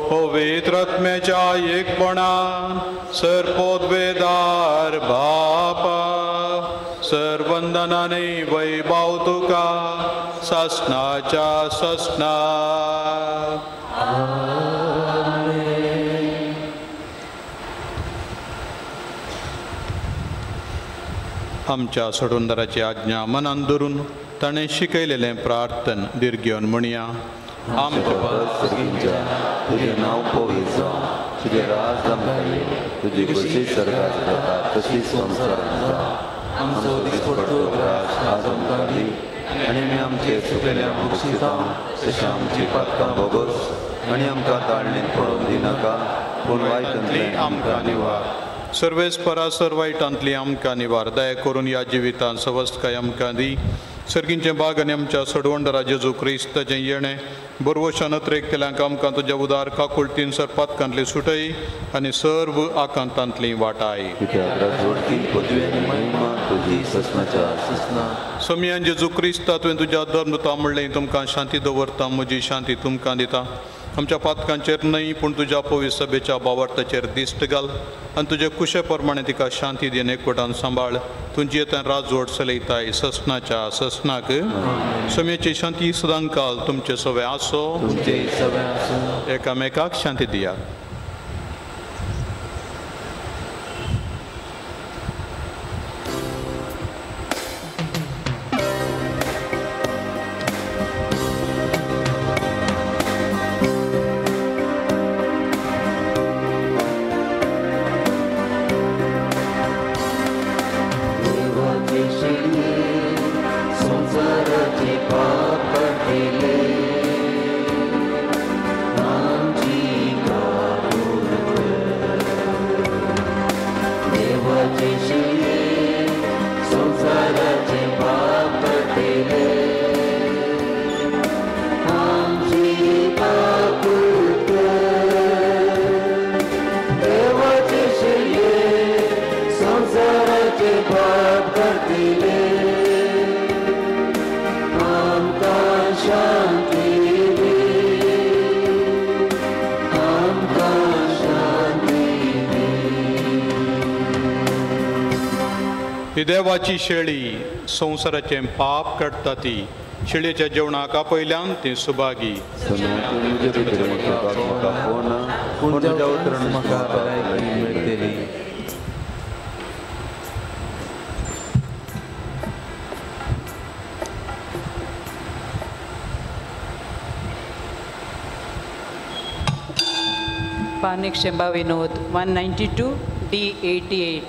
पवित्र आत्म्याच्या एकपणान सर्पोद्वेदार बापा सर्वंदनाने वैभाव तुका सासनाच्या सासना. आमच्या सोडूनदाराची आज्ञा मनान धरून ताणें शिकयलेलें प्रार्थन दीर्घ म्हणया. आमच्या तुजें नांव पवित्र जावं, तुजें राज आमकां येवं, तुजी खुशी सर्गात जाता तशी संवसारांत जावं. आमचो दिसपडतो ग्रास आज आमकां दी आनी आमी आमचे चुकलेल्या बक्षिता तशें आमची पातकां भोगोस आनी आमकां ताळणेंत पडोवन दिनाका पूण वायटांतलें आमकां निवार. सर्वेस्परा सर वायटांतली आमकां निवार. दया करून ह्या जिवितांत सवस्तकाय आमकां दी. सर्गींचें बाग आनी आमच्या सोडवणदारा जेजू क्रिस्ताचें येणें बरवशान अत्रेक केल्यांक आमकां तुज्या उदार काकुळतीन सर पातकांतली सुटय आनी सर्व आकांतांतली वाटाय. सोमयान जेजू क्रिस्ता तुवें तुज्या धर्मता म्हणलें तुमकां शांती दवरता, म्हजी शांती तुमकां दिता. आमच्या पातकांचेर न्हय पूण तुज्या पवित्र सभेच्या बावार्थाचेर दिश्ट घाल आनी तुजे कुशे प्रमाणे तिका शांती दिन एकवटान सांबाळ. तुजी येता राजवट चलयताय ससनाच्या ससनाक. सम्याची शांती सदांकाल तुमचे सवे आसो. एकामेकाक शांती दिया. देवाची शेळी संवसाराचें पाप काडटा ती शेळयेच्या जेवणाक आपयल्यान ती सुभागी. पानिक Shemba Vinod 192 D 88.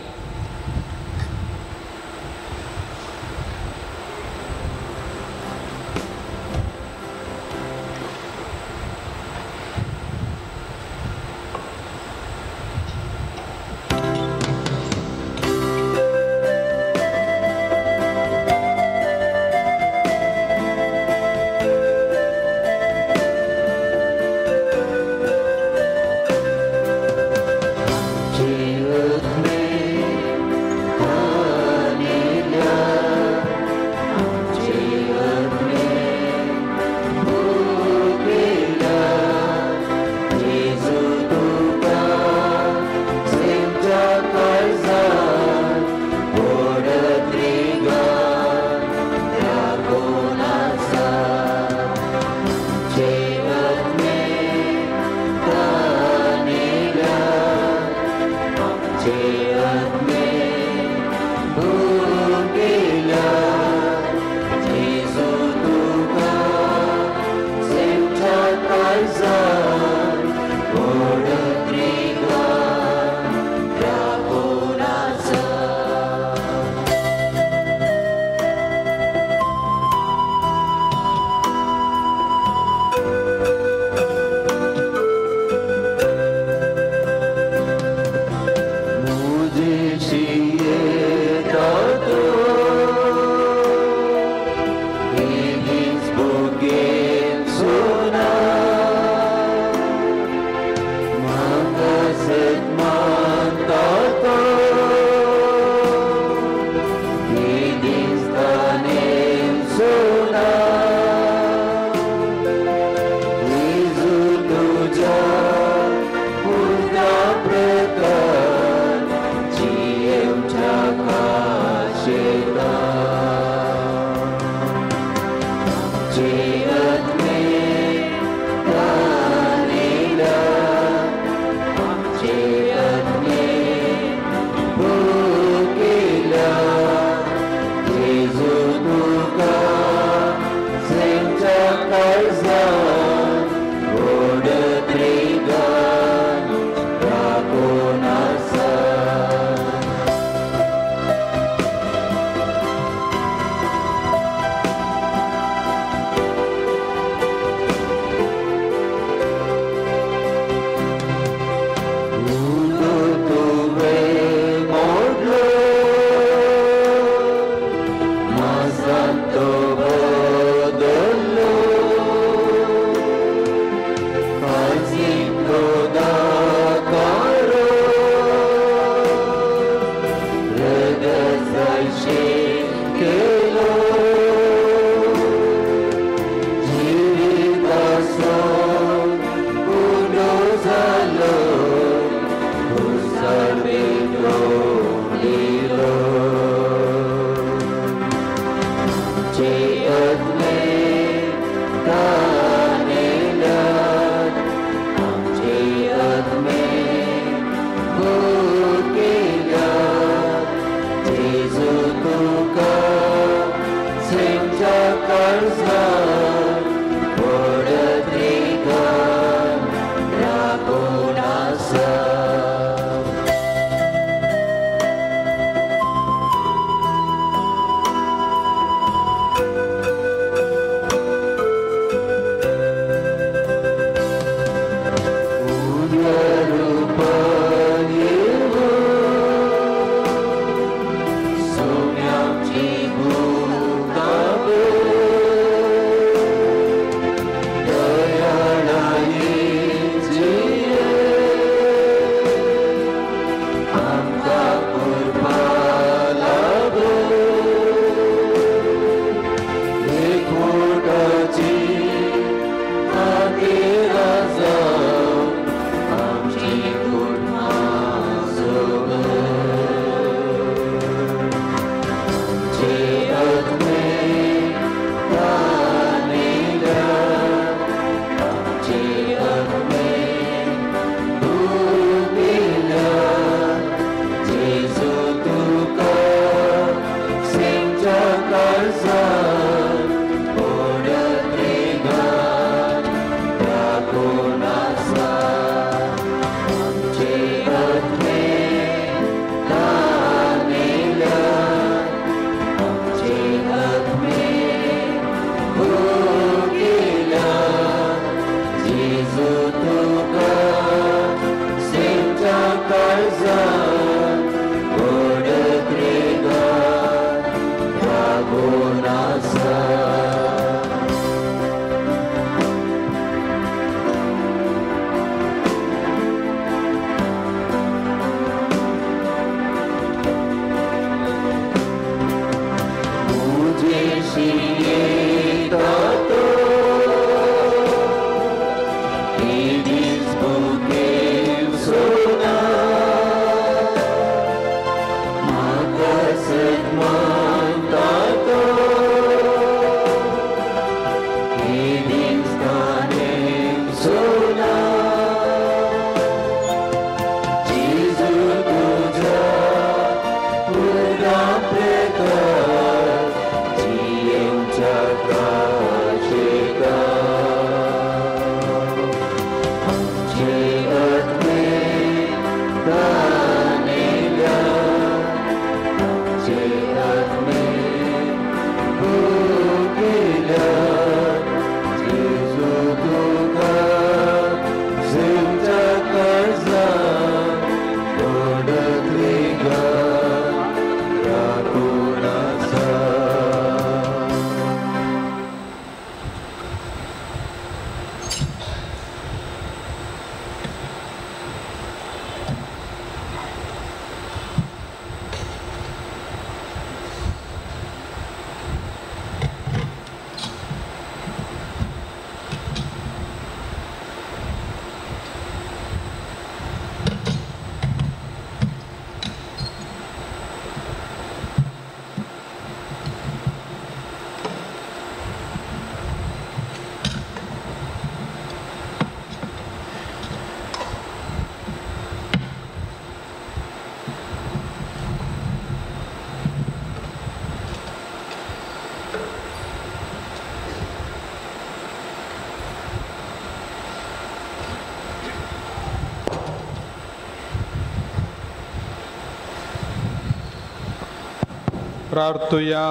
प्रार्थुया.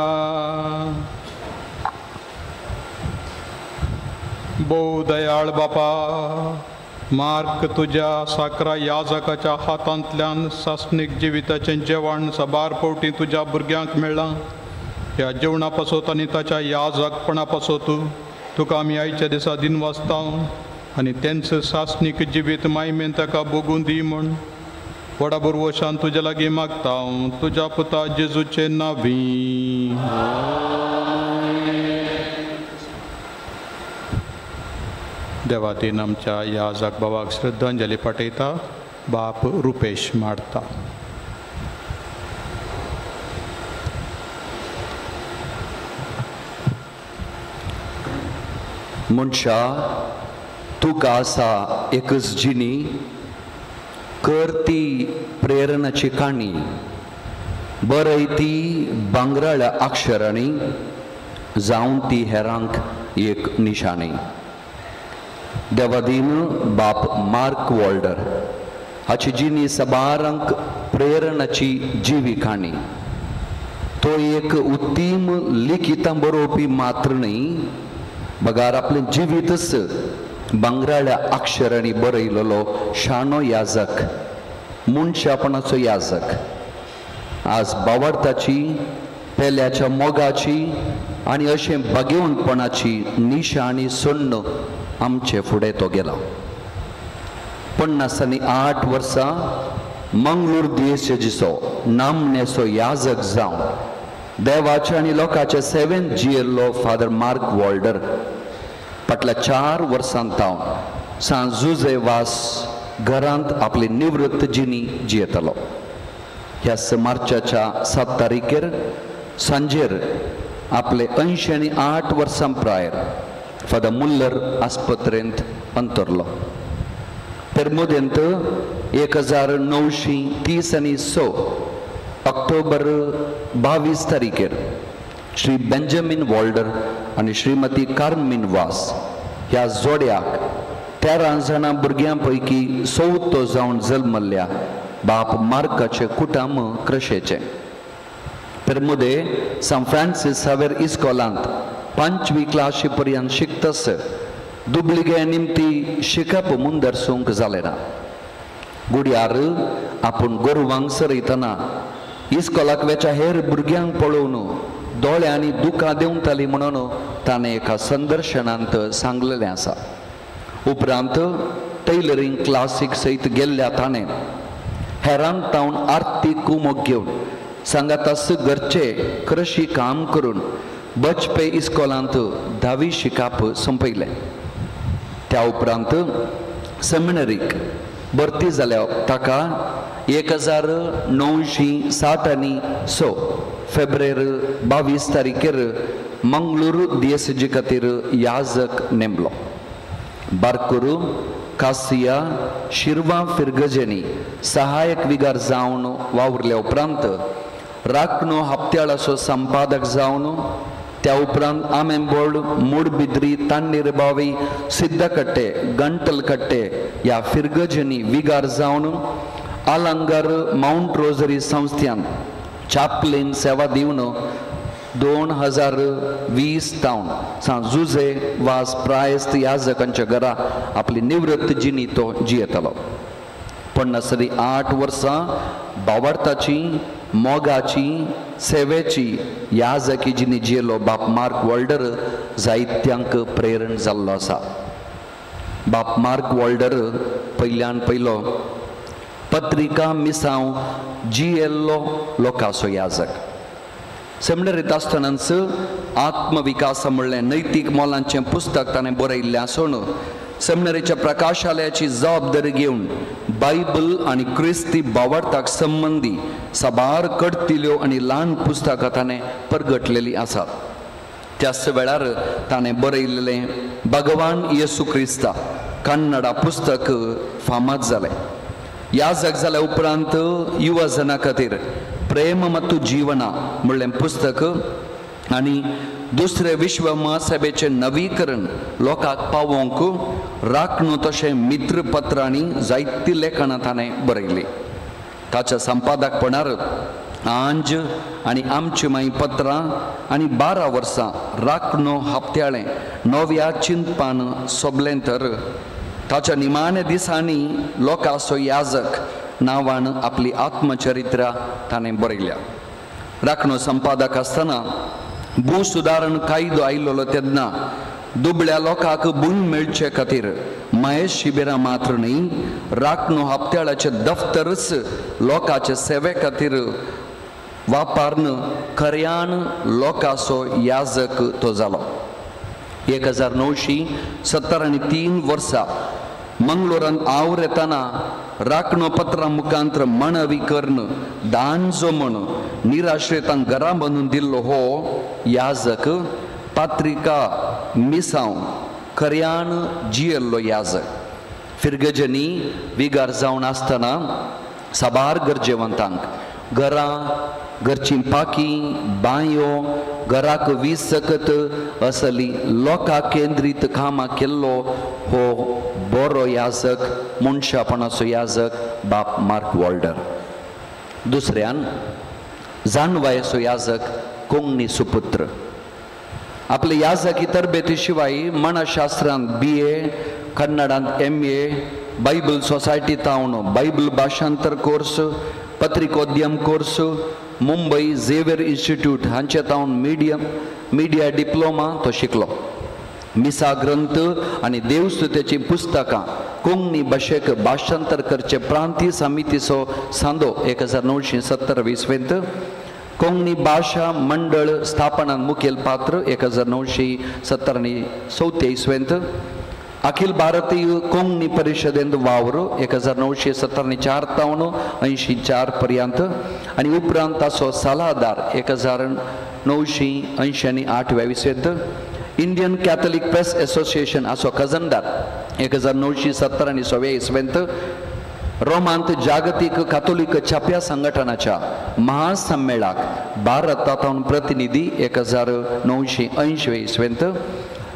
भोव दयाळ बापा, मार्क तुज्या साकरा याजकाच्या हातांतल्यान सासणीक जिविताचें जेवण साबार फावटी तुज्या भुरग्यांक मेळ्ळां. ह्या जेवणा पासत आनी ताच्या याजकपणा पासत तुका आमी आयच्या दिसा दिनवासता आनी तेंच सासणीक जिवीत मायमेन ताका भोगून दी म्हूण व्हडा भरवशान तुज्या लागीं मागता, तुज्या पुता जेजूचे नांवी. देवातीन आमच्या याजक बाबाक श्रद्धांजली पाठयता. बाप रुपेश मारता. मनशा तुका आसा एकच जिणी, कर ती प्रेरणाची काणी, बरय ती भांगराळ्या अक्षरांनी, जावन ती हेरांक एक निशाणी. देवादीन बाप मार्क वॉल्डर हाची जिणी सबारांक प्रेरणाची जिवी काणी. तो एक उत्तीम लिखितां बरोवपी मात्र न्हय, बगार आपलें जिवीतच भांगराळ्या अक्षरांनी बरयलेलो शाणो याजक, मनशापणाचो याजक. आज बावडताची, पेल्याच्या मोगाची आनी अशें भागेवनपणाची निशाणी सोडून आमचे फुडें तो गेला. 58 वर्सां मंगळूर देशाचो नामनेचो याजक जावन देवाच्या आनी लोकांच्या सेवेंत जियेल्लो फादर मार्क वॉल्डर फाटल्या 4 वर्सां तावन सांत जुझे वास घरांत आपली निवृत्त जिणी जियेतालो. ह्या मार्चाच्या 7 तारखेर सांजेर आपले 88 वर्सां प्रायर फादर मुल्लर आस्पत्रेंत अंतरलो. पेरमुदेंत 1930 आनी 6 ऑक्टोबर 22 तारखेर श्री बेंजामीन वॉल्डर आनी श्रीमती कार्मीन वास ह्या जोड्याक 13 जाणां भुरग्यां पैकी चवथो जावन जल्मल्ल्या बाप मार्काचें कुटुंब क्रशेचें. पेरमुदे सांत फ्रांसीस सावेर इस्कॉलांत 5वी क्लाशी पर्यंत शिकतस दुबलिगे निमती शिकप मुंदरसूंक जालें ना. गुड्यार आपूण गोरवांक सरयतना इस्कॉलाक वेच्या हेर भुरग्यांक पळोवन दोळ्यांनी दुकां देंवताली म्हणून ताणें एका संदर्शनांत सांगलेलें आसा. उपरांत टेलरींग क्लासीक सयत गेल्ल्या ताणें हेरांक तावन आर्थीक कुमोक घेवन सांगातास घरचे कृशी काम करून बचपे इस्कॉलांत 10वी शिकाप सोंपयलें. त्या उपरांत सेमिनरीक भरती जाल्या ताका 1960 आनी 6 फेब्रुवारी 22 तारखेर मंगळूर दियेसजी खातीर याजक नेमलो. बारकुरू कासिया शिरवा फिरगजेनी सहायक विगार जावन वावुरल्या उपरांत राखणो हप्त्याळाचो संपादक जावन त्या उपरांत आमेंबोर्ड, मुडबिद्री, तांडीरबावी, सिद्धकट्टे, गंटलकट्टे ह्या फिरगजनी विगार जावन आलंगार मावंट रोजरी संस्थ्यान चापलीन सेवा दिवन 2020 तावन सांत जुझे वास प्रायस्त याजकांच्या घरा आपली निवृत्त जिणी तो जियेतालो. 58 वर्सां बावडताची, मोगाची, सेवेची याजकी जिणी जियेलो बाप मार्क वॉल्डर जायत्यांक प्रेरण जाल्लो आसा. बाप मार्क वॉल्डर पयल्यान पयलो पत्रिका मिसांव जियेल्लो लोकांचो याजक. सेमिनरींत आसतनाच आत्मविकास म्हणलें नैतीक मोलांचें पुस्तक ताणें बरयिल्लें आसून सेमिनरीच्या प्रकाशालयाची जबाबदारी घेवन बायबल आनी क्रिस्ती बावडताक संबंदी साबार कडतिल्यो आनी ल्हान पुस्तकां ताणें परगटलेलीं आसात. त्याच वेळार ताणें बरयिल्लें भगवान येसू क्रिस्ता कन्नडा पुस्तक फामाद जालें. याजक जाल्या उपरांत युवा जना खातीर प्रेम ಮತ್ತು जीवना म्हणलें पुस्तक आनी दुसरे विश्व महासभेचें नवीकरण लोकांक पावोवंक राखणो तशें मित्रपत्रांनी जायतीं लेखनां ताणें बरयलीं. ताच्या संपादकपणार आंज आनी आमची माई पत्रां आनी 12 वर्सां राखणो हप्त्याळें नव्या चिंतपान सोबलें तर ताच्या निमाण्या दिसांनी लोकांचो याजक नांवान आपली आत्मचरित्रा ताणें बरयल्या. राखणो संपादक आसतना भू सुदारण कायदो आयिल्लो तेन्ना दुबळ्या लोकांक भूंय मेळचे खातीर महेश शिबिरां मात्र न्ही राखणो हप्त्याळाचें दफ्तरच लोकांचे सेवे खातीर वापरून खऱ्यान लोकांचो याजक तो जालो. 1973 वर्सा मंगलोरांत आवर येतना राखणो पत्रां मुखांत्र मानवी कर्ण दान जमण निराश्रितांक घरां बांदून दिल्लो हो याजक पात्रिका मिसांव खऱ्यान जियेल्लो याजक. फिर्गजनी विगार जावन आसतना साबार गरजेवंतांक घरां घरचीं पाकीं बांयो घराक वीज सकत असली लोकां केंद्रीत कामां केल्लो हो बरो याजक मनशापणाचो याजक बाप मार्क वॉल्डर. दुसऱ्यान जानवायेचो याजक कोंकणी सुपुत्र. आपले याजकी तरबेती शिवाय मनाशास्त्रांत BA, कन्नडांत MA, Bible society तावन बायबल भाशांतर कोर्स, पत्रिकोद्यम कोर्स, मुंबई झेवियर इन्स्टिट्यूट हांचे तावन मिडिया डिप्लोमा तो शिकलो. मिसा ग्रंथ आनी देवस्तुतेचीं पुस्तकां कोंकणी भाशेक भाशांतर करचे प्रांतीय समितीचो सांदो 1970 इसवेंत, कोंकणी भाशा मंडळ स्थापनान मुखेल पात्र 1974 इसवेंत, अखिल भारतीय कोंकणी परिशदेंत वावर 1974 तावन 84 पर्यंत आनी उपरांत ताचो सलाहदार 1988 इसवेंत, इंडियन कॅथलिक प्रेस एसोसिएशन असो खजनदार 1970 इसवेंत, रोमांत जागतीक कातोलीक छाप्या संघटनाच्या महासम्मेळाक भारतांतून प्रतिनिधी 1980 इसवेंत,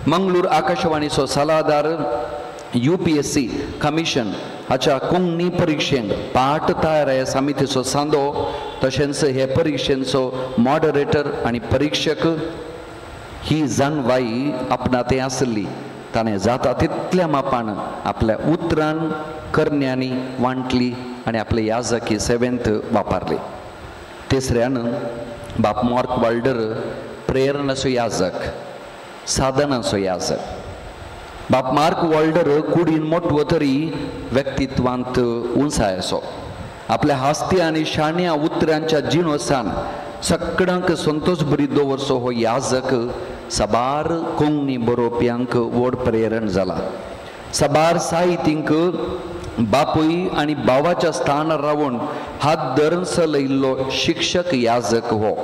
मंगळूर आकाशवाणीचो सलाहदार, UPSC commission हाच्या कोंकणी परिक्षेंत पाठ तयार समितीचो सांदो तशेंच हे परिक्षेचो मॉडरेटर आनी परिक्षक. ही जानवाई आपणा तें आसली. ताणें जाता तितल्या मापान आपल्या उतरान करण्यांनी वांटली आनी आपले याजकी सेवेंत वापरली. तिसऱ्यान बाप मार्क वाल्डर प्रेरणाचो याजक, साधनाचो याजक. बाप मार्क वॉल्डर कुडीन मोटवो तरी व्यक्तित्वांत उंचाय असो. आपल्या हास्ती आनी शाण्या उतरांच्या जिणोसान सगळ्यांक संतोष बरी दवरचो हो याजक साबार कोंकणी बरोवप्यांक व्हड प्रेरण जाला. साबार साहित्यींक बापूय आनी भावाच्या स्थानार रावन हात धरून चलयल्लो शिक्षक याजक हो.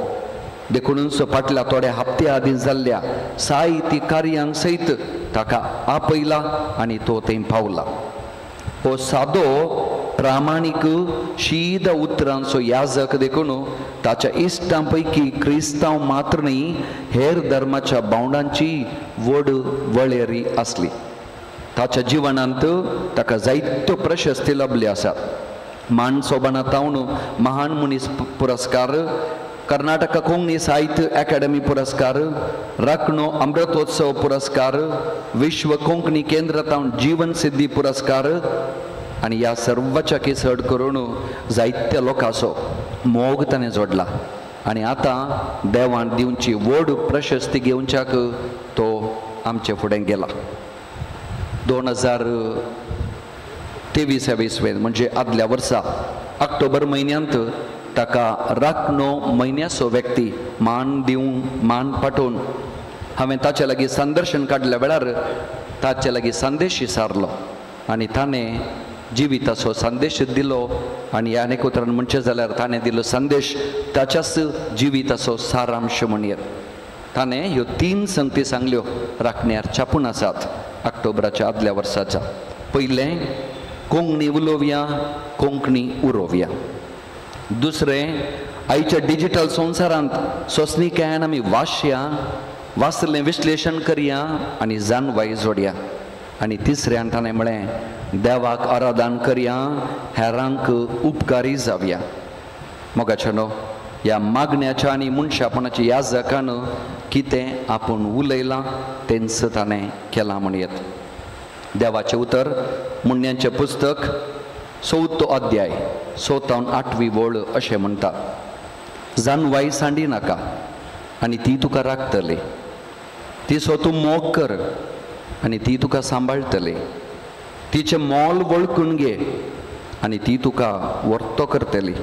देखूनच फाटल्या थोड्या हप्त्या आदीं जाल्ल्या साहित्य कार्यांक सयत ताका आपयला आनी तो थंय पावला. हो सादो प्रामाणीक शीद उतरांचो याजक देखून ताच्या इश्टां पैकी क्रिस्तांव मात्र न्ही हेर धर्माच्या भावंडांची व्हड वळेरी आसली. ताच्या जिवनांत ताका जायत्यो प्रशस्ती लाभल्यो आसात. मान सोबाना तावन महान मनीस पुरस्कार, कर्नाटक कोंकणी साहित्य अकादमी पुरस्कार, राखणो अमृतोत्सव पुरस्कार, विश्व कोंकणी केंद्रांत जीवन सिद्धी पुरस्कार आनी ह्या सर्वाच्या चड करून जायत्या लोकांचो मोग ताणें जोडला आनी आतां देवान दिवची व्हड प्रशस्ती घेवच्याक तो आमचे फुडें गेला. 2023 इसवेंत म्हणजे आदल्या वर्सा ऑक्टोबर म्हयन्यांत ताका राखणो म्हयन्याचो व्यक्ती मान दिवन मान पाठोवन हांवें ताचे लागीं संदर्शन काडल्या वेळार ताचे लागीं संदेश विचारलो आनी ताणें जिविताचो संदेश दिलो आनी आनीक उतरान म्हणचें जाल्यार ताणें दिलो संदेश ताच्याच जिविताचो सारांश म्हणयेत. ताणें ह्यो 3 संगती सांगल्यो राखण्यार छापून आसात ऑक्टोबराच्या आदल्या वर्साच्या. पयलें, कोंकणी उलोवया, कोंकणी उरोवया. दुसरें, आयच्या डिजिटल संवसारांत सोंसणीकायेन आमी वाचया, वाचलें विश्लेशण करया आनी जाणवाय जोडया. आनी तिसऱ्यान ताणें म्हळें, देवाक आराधन करया, हेरांक उपकारी जावया. मोगाच्यानो, ह्या मागण्याच्या आनी मनशापणाच्या याजकान कितें आपूण उलयलां तेंच ताणें केलां म्हणयेत. देवाचें उतर मुण्यांचें पुस्तक 4 अध्याय 6 8 वळ अशें म्हणटा, जानवाय सांडी नाका आनी ती तुका राखतली, तिचो तूं मोग कर आनी ती तुका सांबाळटली, तिचें मोल वळखून घे आनी ती तुका वर्तो करतली,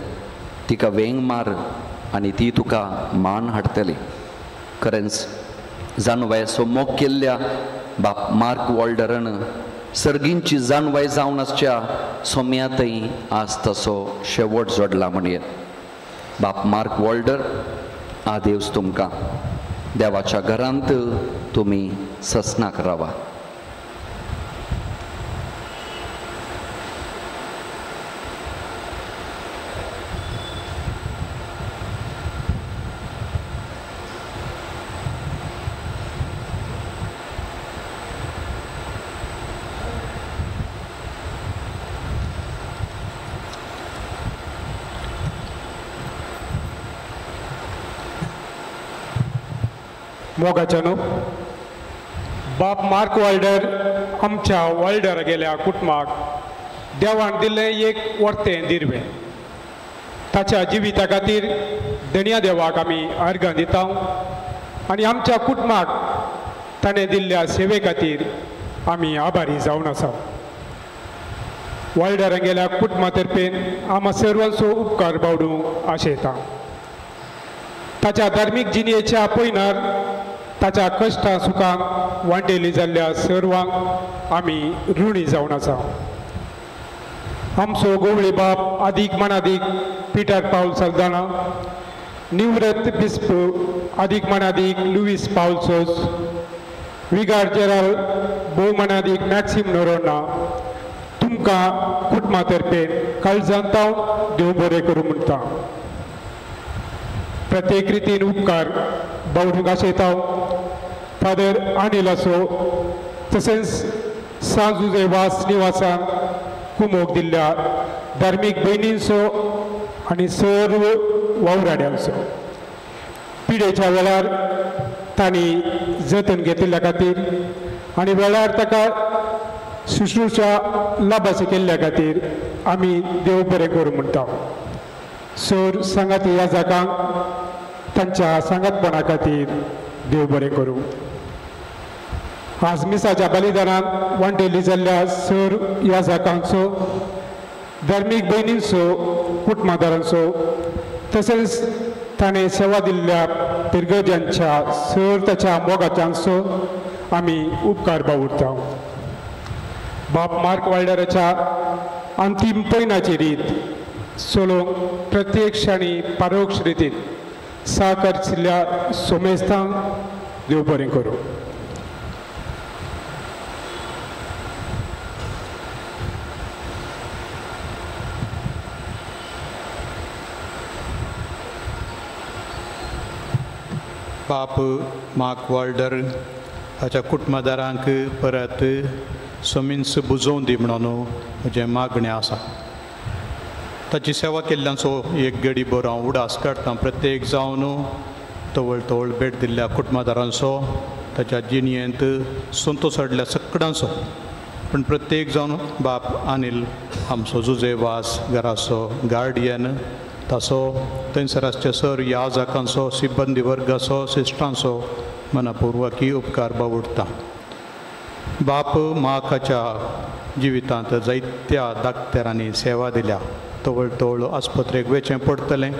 तिका वेंग मार आनी ती तुका मान हाडटली. खरेंच जानवायचो मोग केल्ल्या बाप मार्क वॉल्डरान सर्गींची जानवाय जावन आसच्या सोम्यांतय आज तसो शेवट जोडला म्हणयेत. बाप मार्क वॉल्डर, आदेवस तुमकां. देवाच्या घरांत तुमी ससनाक रावा. मोगाच्यानो, बाप मार्क वॉल्डर आमच्या वॉल्डर गेल्या कुटुंबाक देवान दिल्लें एक वर्तें दिर्वें. ताच्या जिविता खातीर धनया देवाक आमी अर्घां दिता आनी आमच्या कुटुंबाक ताणें दिल्ल्या सेवे खातीर आमी आभारी जावन आसा. वॉल्डर गेल्या कुटुंबा तर्फेन आमा सर्वांचो उपकार बावडूंक आशेता. ताच्या धार्मीक जिणेच्या पयनार ताच्या कश्टां सुखांक वांटेली जाल्ल्या सर्वांक आमी ऋणी जावन आसा. आमचो गोवळी बाप आदीक मानादीक पिटर पावल सल्दाना, निवृत्त बिस्प आदीक मानादीक लुईस पावल सोज, विगार जेराल भोवमानादीक मॅक्सिम नोरोना, तुमकां कुटुंबा तर्फे काळजांत हांव देव बरें करूं म्हणटा. प्रत्येक रितीन उपकार बावडूंक आशेता. फादर अनिल आसो तशेंच सांजुजे वास निवासान कुमोक दिल्ल्या धार्मीक भयणींचो आनी सर्व वावराड्यांचो पिडेच्या वेळार तांणी जतन घेतिल्ल्या खातीर आनी वेळार ताका शुश्रूषा लाभाची केल्ल्या खातीर आमी देव बरें करूं म्हणटा. सर सांगाती ह्या जागांक तांच्या सांगातपणा खातीर देव बरें करूं. आज मिसाच्या बलिदानांत वांटेली जाल्ल्या सर ह्या जाकांचो, धार्मीक भयणींचो, कुटुंबादारांचो तशेंच ताणें सेवा दिल्ल्या पिरगर्जांच्या सर ताच्या मोगाच्यांचो आमी उपकार बावुरता. बाप मार्क वाल्डराच्या अंतीम पयनाची रीत चलोवंक प्रत्यक्ष आनी परोक्ष रितीन सहकारिल्ल्या सोमेस्तांक देव बरें करूं. बाप मार्क वॉल्डर हाच्या कुटुंबादारांक परत सोमीन्स बुजोवन दी म्हणून म्हजें मागणें आसा. ताची सेवा केल्ल्यांचो एक गडी बरो हांव उडास काडटा. प्रत्येक जावन तवळ तवळ भेट दिल्ल्या कुटुंबादारांचो, ताच्या जिणयेंत संतोश हाडल्या सगळ्यांचो, पूण प्रत्येक जावन बाप अनिल आमचो जुजे वास घराचो गार्डियन ताचो, थंयसर आसचे सर याजकांचो, सिब्बंदी वर्गाचो, सिस्टरांचो मनापुर्वकी उपकार बावुडटा. बाप माकाच्या जिवितांत जायत्या दाक्तेरांनी सेवा दिल्या. तवळ तवळ आस्पत्रेक वेचें पडटलें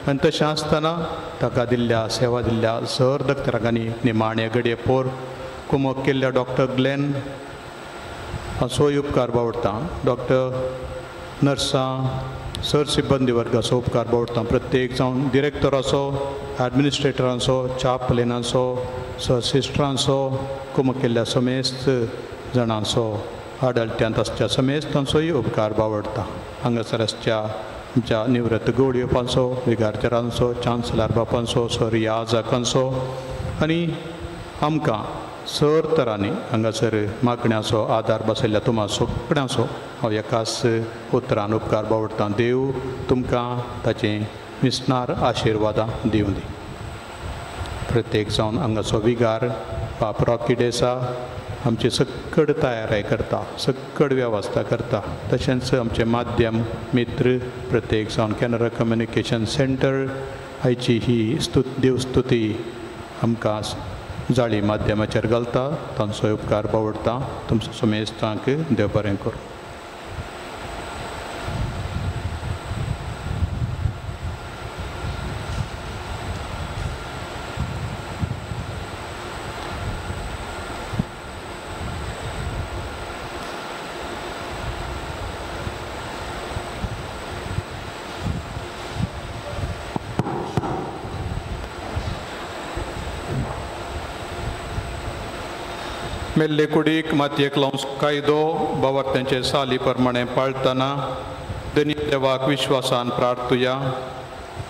आनी तशें आसतना ताका दिल्ल्या सेवा दिल्ल्या सर दक्तरांनी निमाणे घडये पोर कुमक केल्ल्या डॉक्टर ग्लॅन हाचोय उपकार बावडटा. डॉक्टर नर्सां सर सिब्बंदी वर्गाचो उपकार बावडटा. प्रत्येक जावन डिरेक्टराचो, एडमिनिस्ट्रेटरांचो, चापलेनांचो, सर सिस्टरांचो, कुमक केल्ल्या समेस्त जाणांचो, आडळट्यांत आसच्या समेस्तांचोय उपकार बावडटा. हांगासर आसच्या आमच्या निवृत्त गवळयोपांचो, विगारचरांचो, चान्सलर बापांचो, सर याजकांचो आनी आमकां सर तरांनी हांगासर मागण्याचो आदार बसयल्ल्या तुमा सगळ्यांचो हांव एकाच उतरान उपकार बावडटां. देव तुमकां ताचें विसनार आशिर्वादां दिवं दी. प्रत्येक जावन हांगाचो विगार बाप रॉकी डेसा आमची सक्कड तयाराय करता, सक्कड वेवस्था करता. तशेंच आमचें माध्यम मित्र प्रत्येक जावन कॅनरा कम्युनिकेशन सेंटर आयची ही देवस्तुती आमकां जाळी माध्यमाचेर घालता, तांचो उपकार बावडटा. तुमचो समेस्तांक देव बरें करूं. मेल्ले कुडीक मातयेक लावंक कायदो बावर्त्यांचे साली प्रमाणे पाळटना धनी देवाक विश्वासान प्रार्थुया.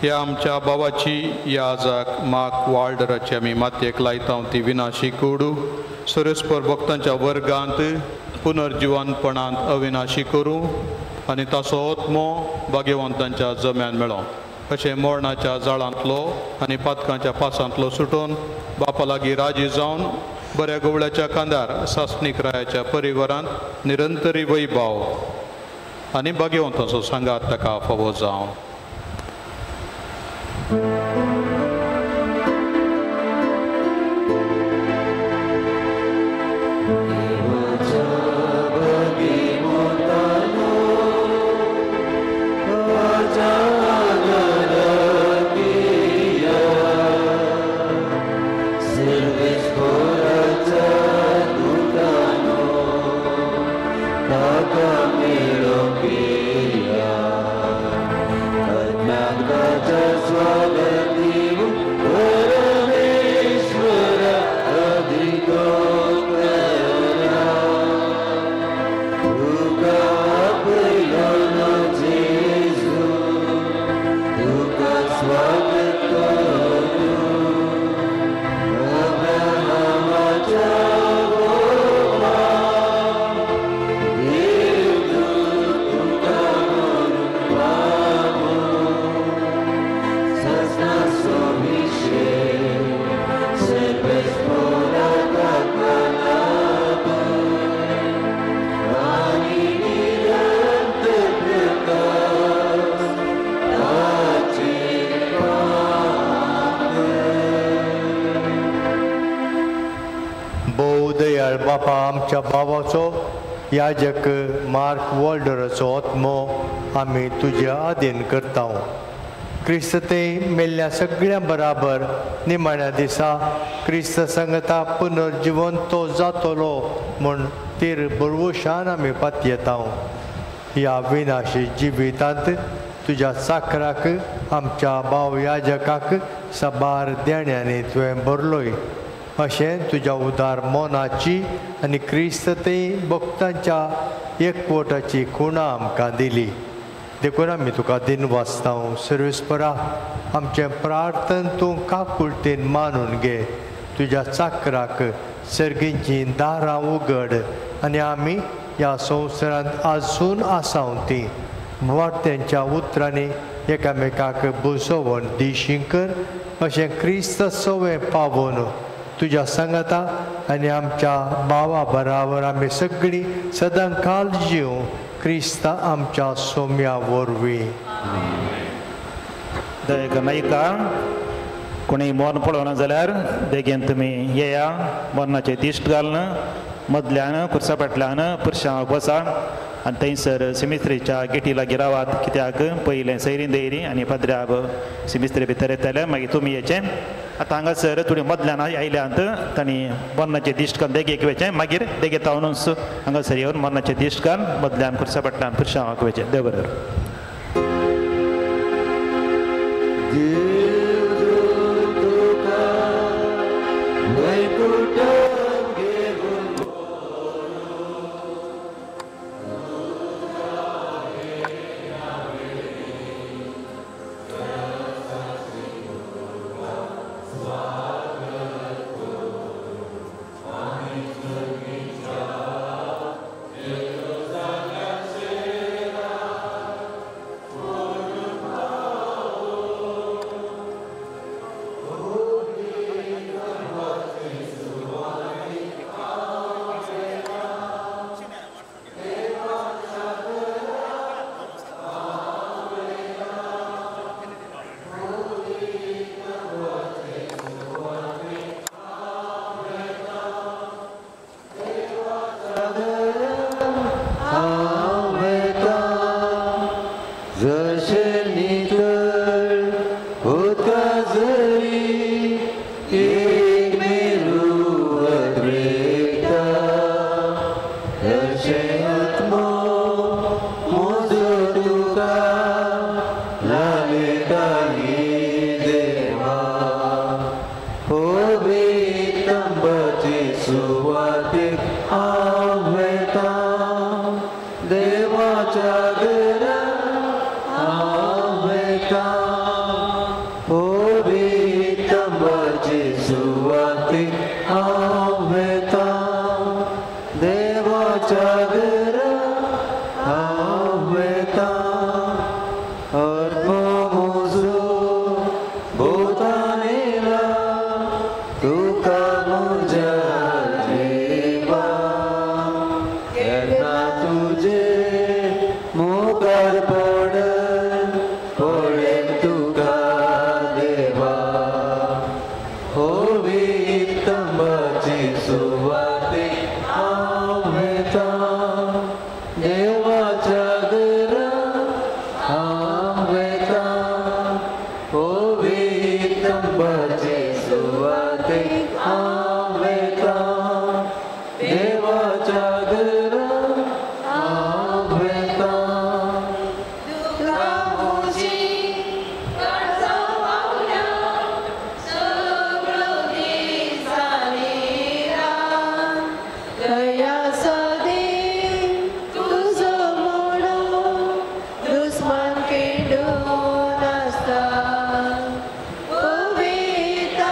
ह्या आमच्या भावाची याजाक माक वाल्डराची आमी मातयेक लायता ती विनाशी कुडू सरस्पर भक्तांच्या वर्गांत पुनर्जिवनपणांत अविनाशी करूं आनी ताचो आत्मो भाग्यवंतांच्या जम्यान मेळो. अशें मरणाच्या जाळांतलो आनी पातकांच्या पासांतलो सुटून बापा लागीं राजी जावन बऱ्या गवळ्याच्या कांदार सासणीक रायाच्या परिवारांत निरंतरी वैभाव आनी भाग्यवंतांचो सांगात ताका फावो जावं. बापा आमच्या भावाचो याजक मार्क वॉल्डराचो आत्मो आमी तुज्या आदीन करता. क्रिस्त ते मेल्ल्या सगळ्यां बराबर निमाण्या दिसा क्रिस्त संगता पुनर्जिवन तो जातलो म्हूण तीर बरवशान आमी पातयेता. ह्या विनाशी जिवितांत तुज्या चाकराक आमच्या भाव याजकाक साबार देण्यांनी तुवें भरलोय. अशें तुज्या उदार मनाची आनी क्रिस्त ते भक्तांच्या एकवटाची खुणा आमकां दिली. देखून आमी तुका दिन वाचता. सर्वेस्परा आमचें प्रार्थन तूं काकुळटेन मानून घे. तुज्या चाकराक सर्गींचीं दारां उगड आनी आमी ह्या संवसारांत आजून आसाव ती वाट्यांच्या उतरांनी एकामेकाक बुजोवन दिशी कर. अशें क्रिस्त सवें पावोवन तुज्या सांगाता आनी आमच्या भावा बराबर आमी सगळीं सदांकाल जीव क्रिस्त आमच्या सोम्या वरवीं. दयेक नायका कोणी मरण पळोवना जाल्यार बेगीन तुमी येया. मरणाचे दिश्ट घालून मदल्यान खुर्सा फाटल्यान पुरशांक वचा आनी थंयसर सिमिस्त्रीच्या गेटी लागीं रावात. कित्याक पयलें सैरीं दैरी आनी पाद्र्याब सिमिस्त्री भितर येतले मागीर तुमी येचें. आतां हांगासर थोडी मदल्यान आयल्यांत तांणी मरणाचे दिश्ट घालून देगेक वयचें. मागीर देगे तावनूच हांगासर येवन मरणाचे दिश्ट घालून मदल्यान खुर्सा फाटल्यान पुरशांक वयचें. देव बरें. सुवातेक हांव वेता, देवाच्या घरा हांव वेता. आत्मो म्हजो भोंवतणेला तुका म्हज्या जिवा, केन्ना तुजे मुखार पडन पळयन तुका देवा. पवित्रंबाचे सुवातेक हांव वेता, देवाच्या घरा हांव वेता. पवित्रंबाचे सुवातेक हांव वेता, देवाच्या घरा हांव वेता. तुका म्हजी काळजा पावल्या सगळो दिसांनी रात, दया सदी तुजो मोडो दुस्मान केंडून आसता. पवित्रंबाचे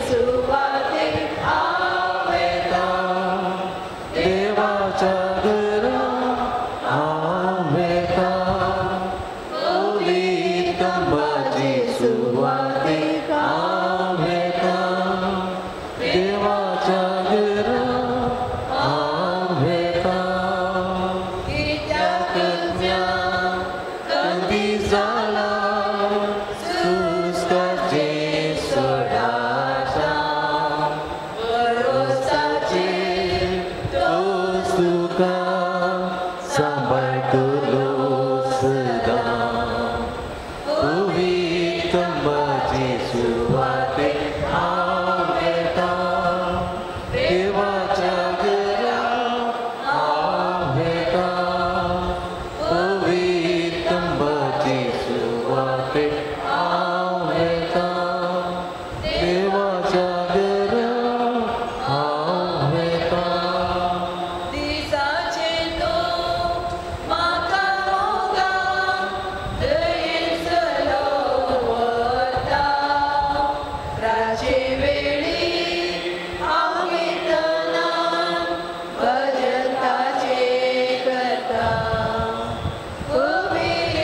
सुवातेक हांव वेता, देवाच्या घरा हांव वेता. पवित्रंबाचे सुवातेक हांव वेता, देवाच्या घरा हांव वेता. कित्याक कदी जाला सुस्काचे सोडाचा, भरोसाचे तोच तुका सांबाळटलो सदां. पवित्रंबाचे सुवातेक हांव वेता, देवाच्या घरा हांव वेता. पवित्रंबाचे सुवातेक हांव वेता, देवाच्या घरा हांव वेता. दिसाचे तूं म्हाका मोगान दयेन चलोवता, रातचे वेळी हांव कीर्तनान भजन ताचें करता.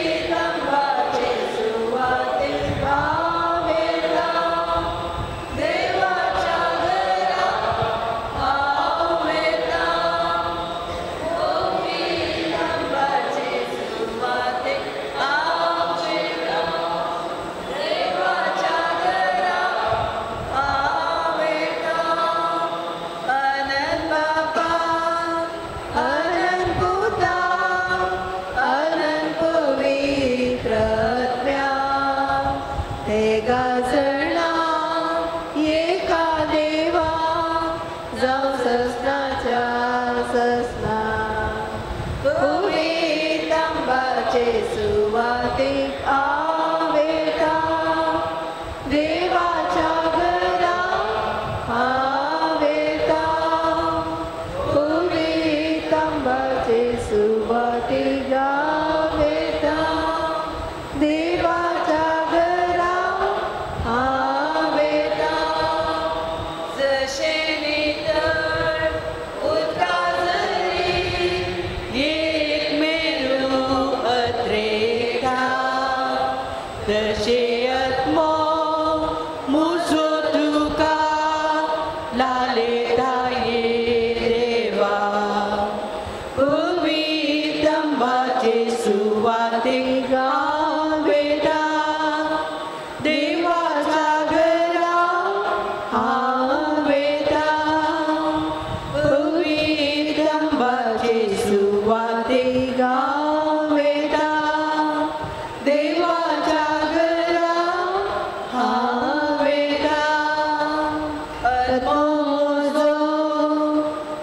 पवित्रंबाचे सुवातेक हांव वेता, देवाच्या घरा हांव वेता. पवित्रंबाचे सुवातेक हांव वेता, देवाच्या घरा हांव वेता. अनंत बापा अनंत पुता अनंत पवित्र आत्म्या, ते गाजणा एका देवा जावं ससनाच्या ससना. पवित्रंबाचे सुवातेक हांव वेता, देवाच्या घरा हांव वेता. पवित्रंबाचे सुवातेक हांव वेता, देवाच्या घरा हांव वेता. जशें नितळ उदका जरी एक मेरू अत्रेता, तशें आत्मो म्हजो तुका लालेता ये देवा. पवित्रंबाचे सुवातेक हांव वेता, देवाच्या घरा हांव वेता. पवित्रंबाचे सुवातेक हांव वेता, देवाच्या घरा हांव वेता. आत्मो म्हजो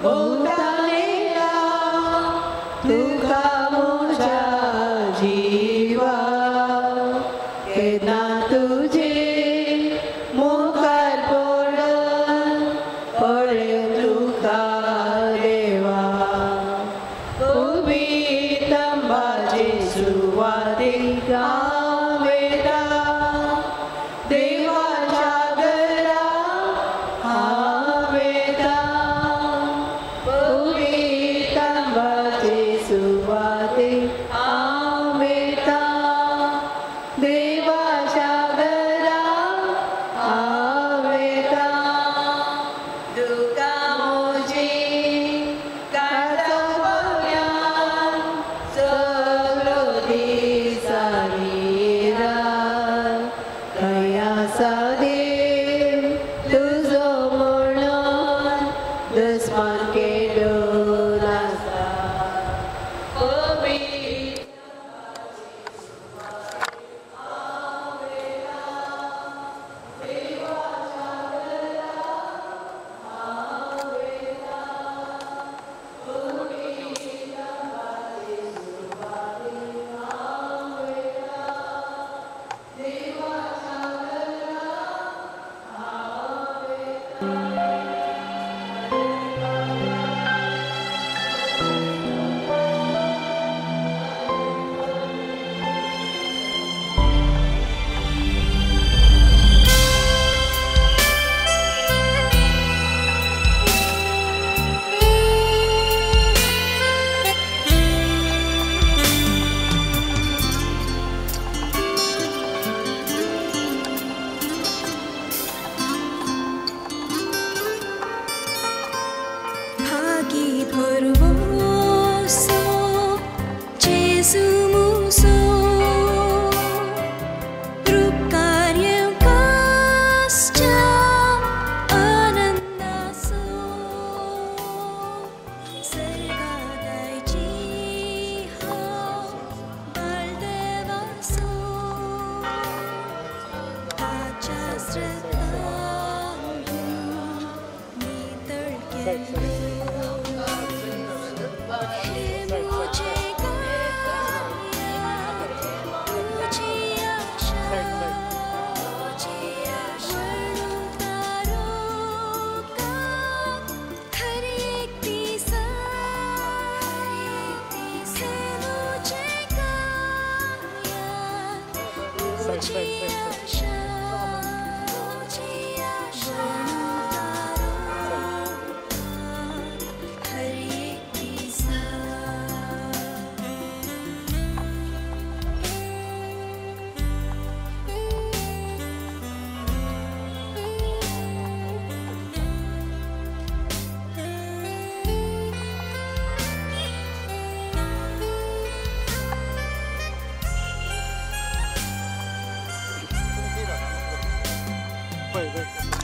भोंवतणेला तुका म्हज्या जिवा, केन्ना तुजे मुखार पडन पळयन तुका देवा. पवित्रंबाचे सुवातेक हांव वेता, देवाच्या घरा आसमान केदून आसा. पवित्र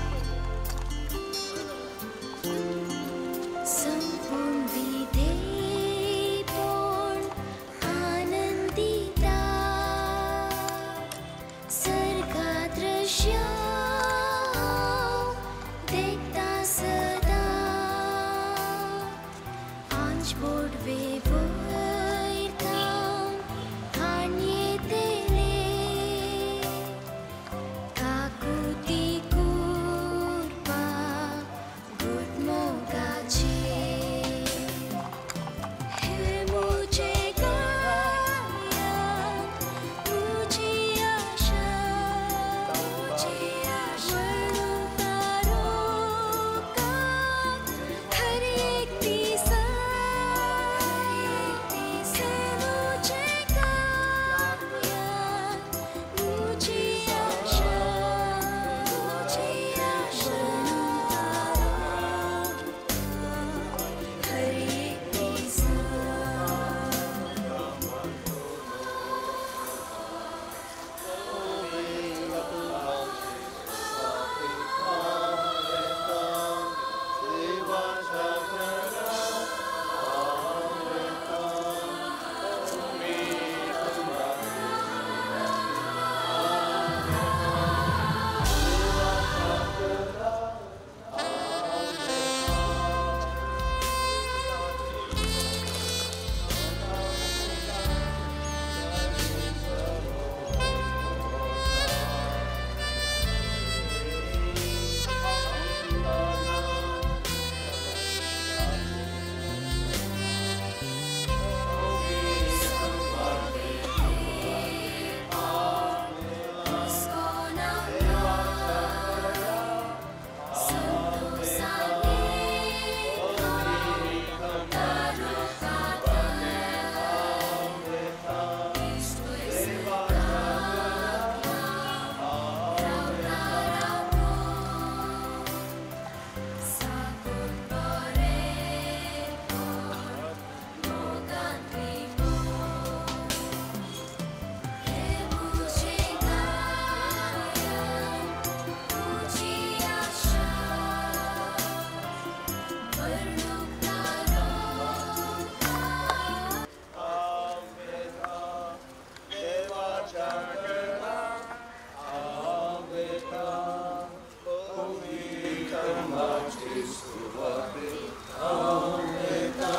मोगाचे सुवातेक हांव वेता,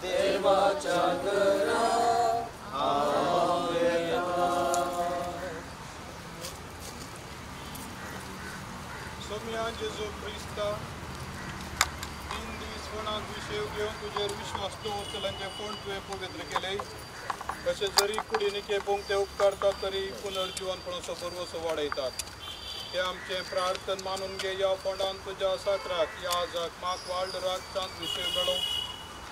देवाच्या घरा हांव वेता. सोम्या जेजू क्रिस्ता, 3 दीस फोंडाक विशेव घेवन तुजेर विश्वास दवरतल्यांचे फोंड तुवें पवित्र केले. तशें जरी कुडीनी खेपूंक ते उपकारतात तरी पुनर्जिवनपणाचो भरवसो वाडयतात. हे आमचें प्रार्थन मानून घे. ह्या फोंडान तुज्या साकराक ह्या आजाक माक वाल्डराक शांत विशय मेळो.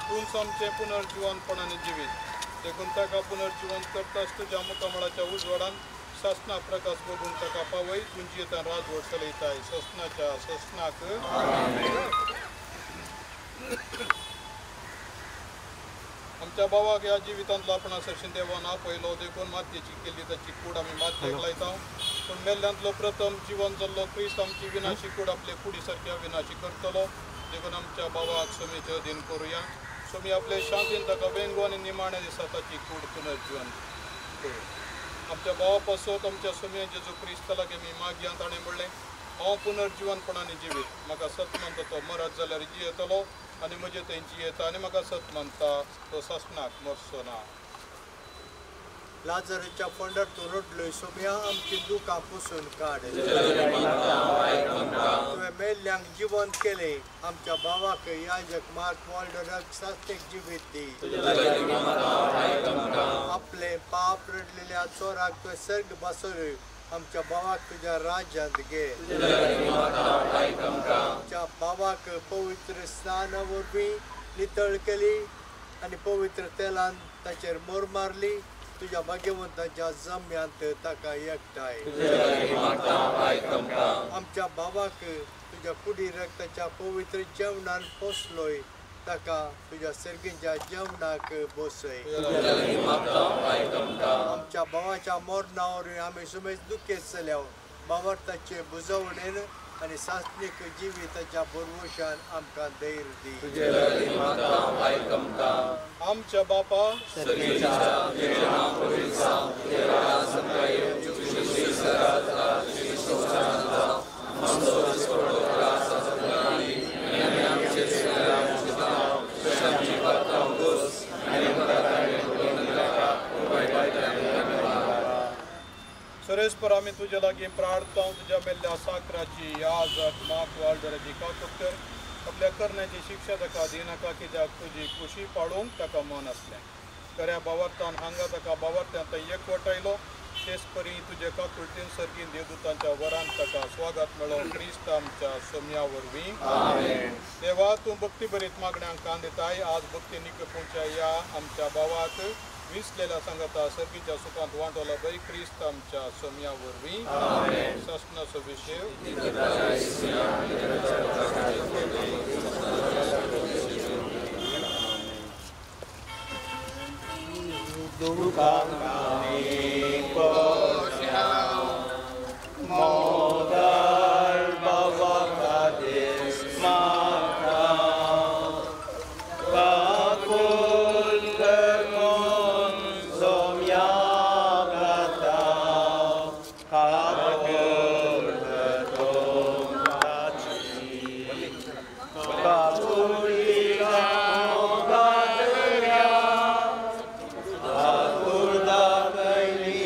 तूंच आमचें पुनर्जिवनपण आनी जिवीत, देखून ताका पुनर्जिवन करताच तुज्या मुखामळाच्या उजवाडान सासना प्रकाश बघून ताका पावय. तुमची येता राजवट चलयताय ससनाच्या ससनाक. आमच्या भावाक ह्या जिवितांतलो आपणा सरशीं देवान आपयलो, देखून मातयेची केल्ली ताची कूड आमी मातयेक लायता. पूण मेल्ल्यांतलो प्रथम जिवन जाल्लो क्रिस्त आमची विनाशी कूड आपले कुडी सारक्या विनाशी करतलो. देखून आमच्या भावाक सोमीचे अधीन करुया. सोमी आपले शांतीन ताका वेंगो आनी निमाण्या दिसा ताची कूड पुनर्जिवन करूं. आमच्या भावा पासत आमच्या सोमया जेजू क्रिस्ता लागीं आमी मागया. ताणें म्हणलें, हांव पुनर्जिवनपणान जिवीत, म्हाका सत मानता तो मरत जाल्यार जियेतलो आनी म्हजे थंय जियेता, आनी म्हाका सत मानता तो सासणाक मरचो ना. लाजराच्या फोंडार तूं रडलोय सोम्या, आमची दुकां पुसून काड. तुवें मेल्ल्यांक जिवंत केलें. आमच्या भावाक याजक मार्क वॉल्डराक सास्तीक जिवीत दी. आपले पाप रडलेल्या चोराक तुवें सर्ग बसवलोय. आमच्या भावाक तुज्या राज्यांत घे. आमच्या भावाक पवित्र स्नाना वरवीं नितळ केली आनी पवित्र तेलान ताचेर मोर मारली. तुज्या भाग्यवंताच्या जम्यांत ताका एकठांय. आमच्या भावाक तुज्या कुडी रक्ताच्या पवित्र जेवणान पोसलोय. ताका तुज्या सर्गीच्या जेवणाक बसय. आमच्या भावाच्या मरणा वरवीं आमी सुमेज दुखेत जाल्या. भावार्थाचे बुजवणेन आनी सासणीक जिविताच्या भरवशान आमकां धैर्य दी. आमच्या बापा सुरेशपर आमी तुज्या लागीं प्रार्थना. तुज्या मेल्ल्या साकराची याजक माक वाल्डराची काकूत कर. आपल्या करण्याची शिक्षा ताका दिनाका, कित्याक तुजी खुशी पाळूंक ताका मन आसलें. खऱ्या भावार्थान हांगा ताका भावार्थान थंय एकवटायलो. तेच परी तुजे काकुळटीन सर्गीन देवदूतांच्या वरान ताका स्वागत मेळो. क्रिस्त आमच्या सोम्या वरवीं. देवा, तूं भक्ती भरीत मागण्यांक कान दिताय. आज भक्ती निकपूंच्या ह्या आमच्या भावाक विसलेल्या सांगता सर्गीच्या सुखांत वांटोला बाई. क्रिस्त आमच्या सोम्या वरवीं. सासणाचो विशय मोगाळ बाबा कादेस माता काकुल करमोन सोम्या गाता काकुल करमोन ताची काकुलिका मोगादर्या काकुलदा कैली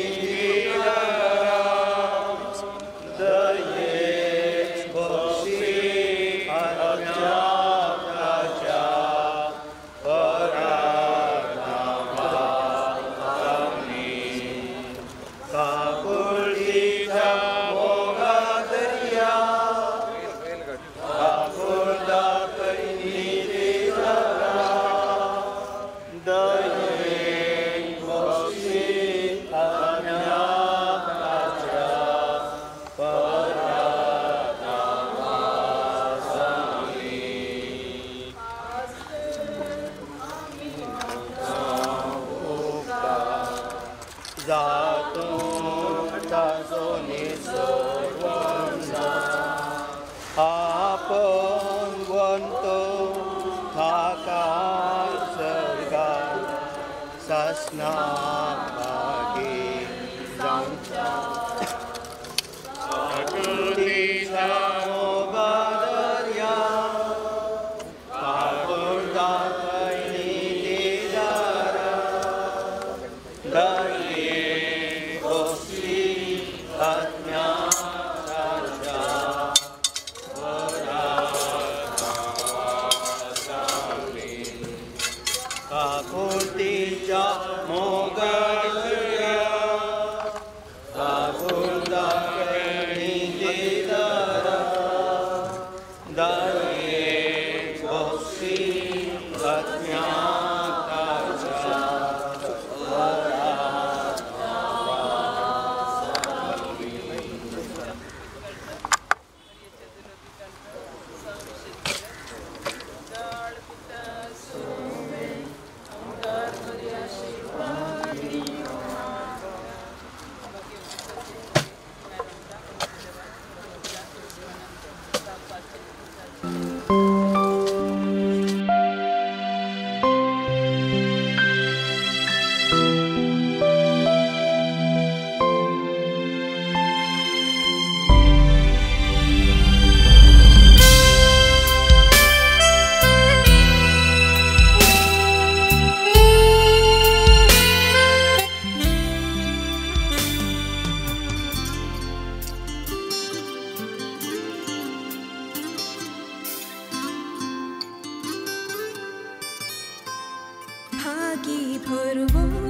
करवो।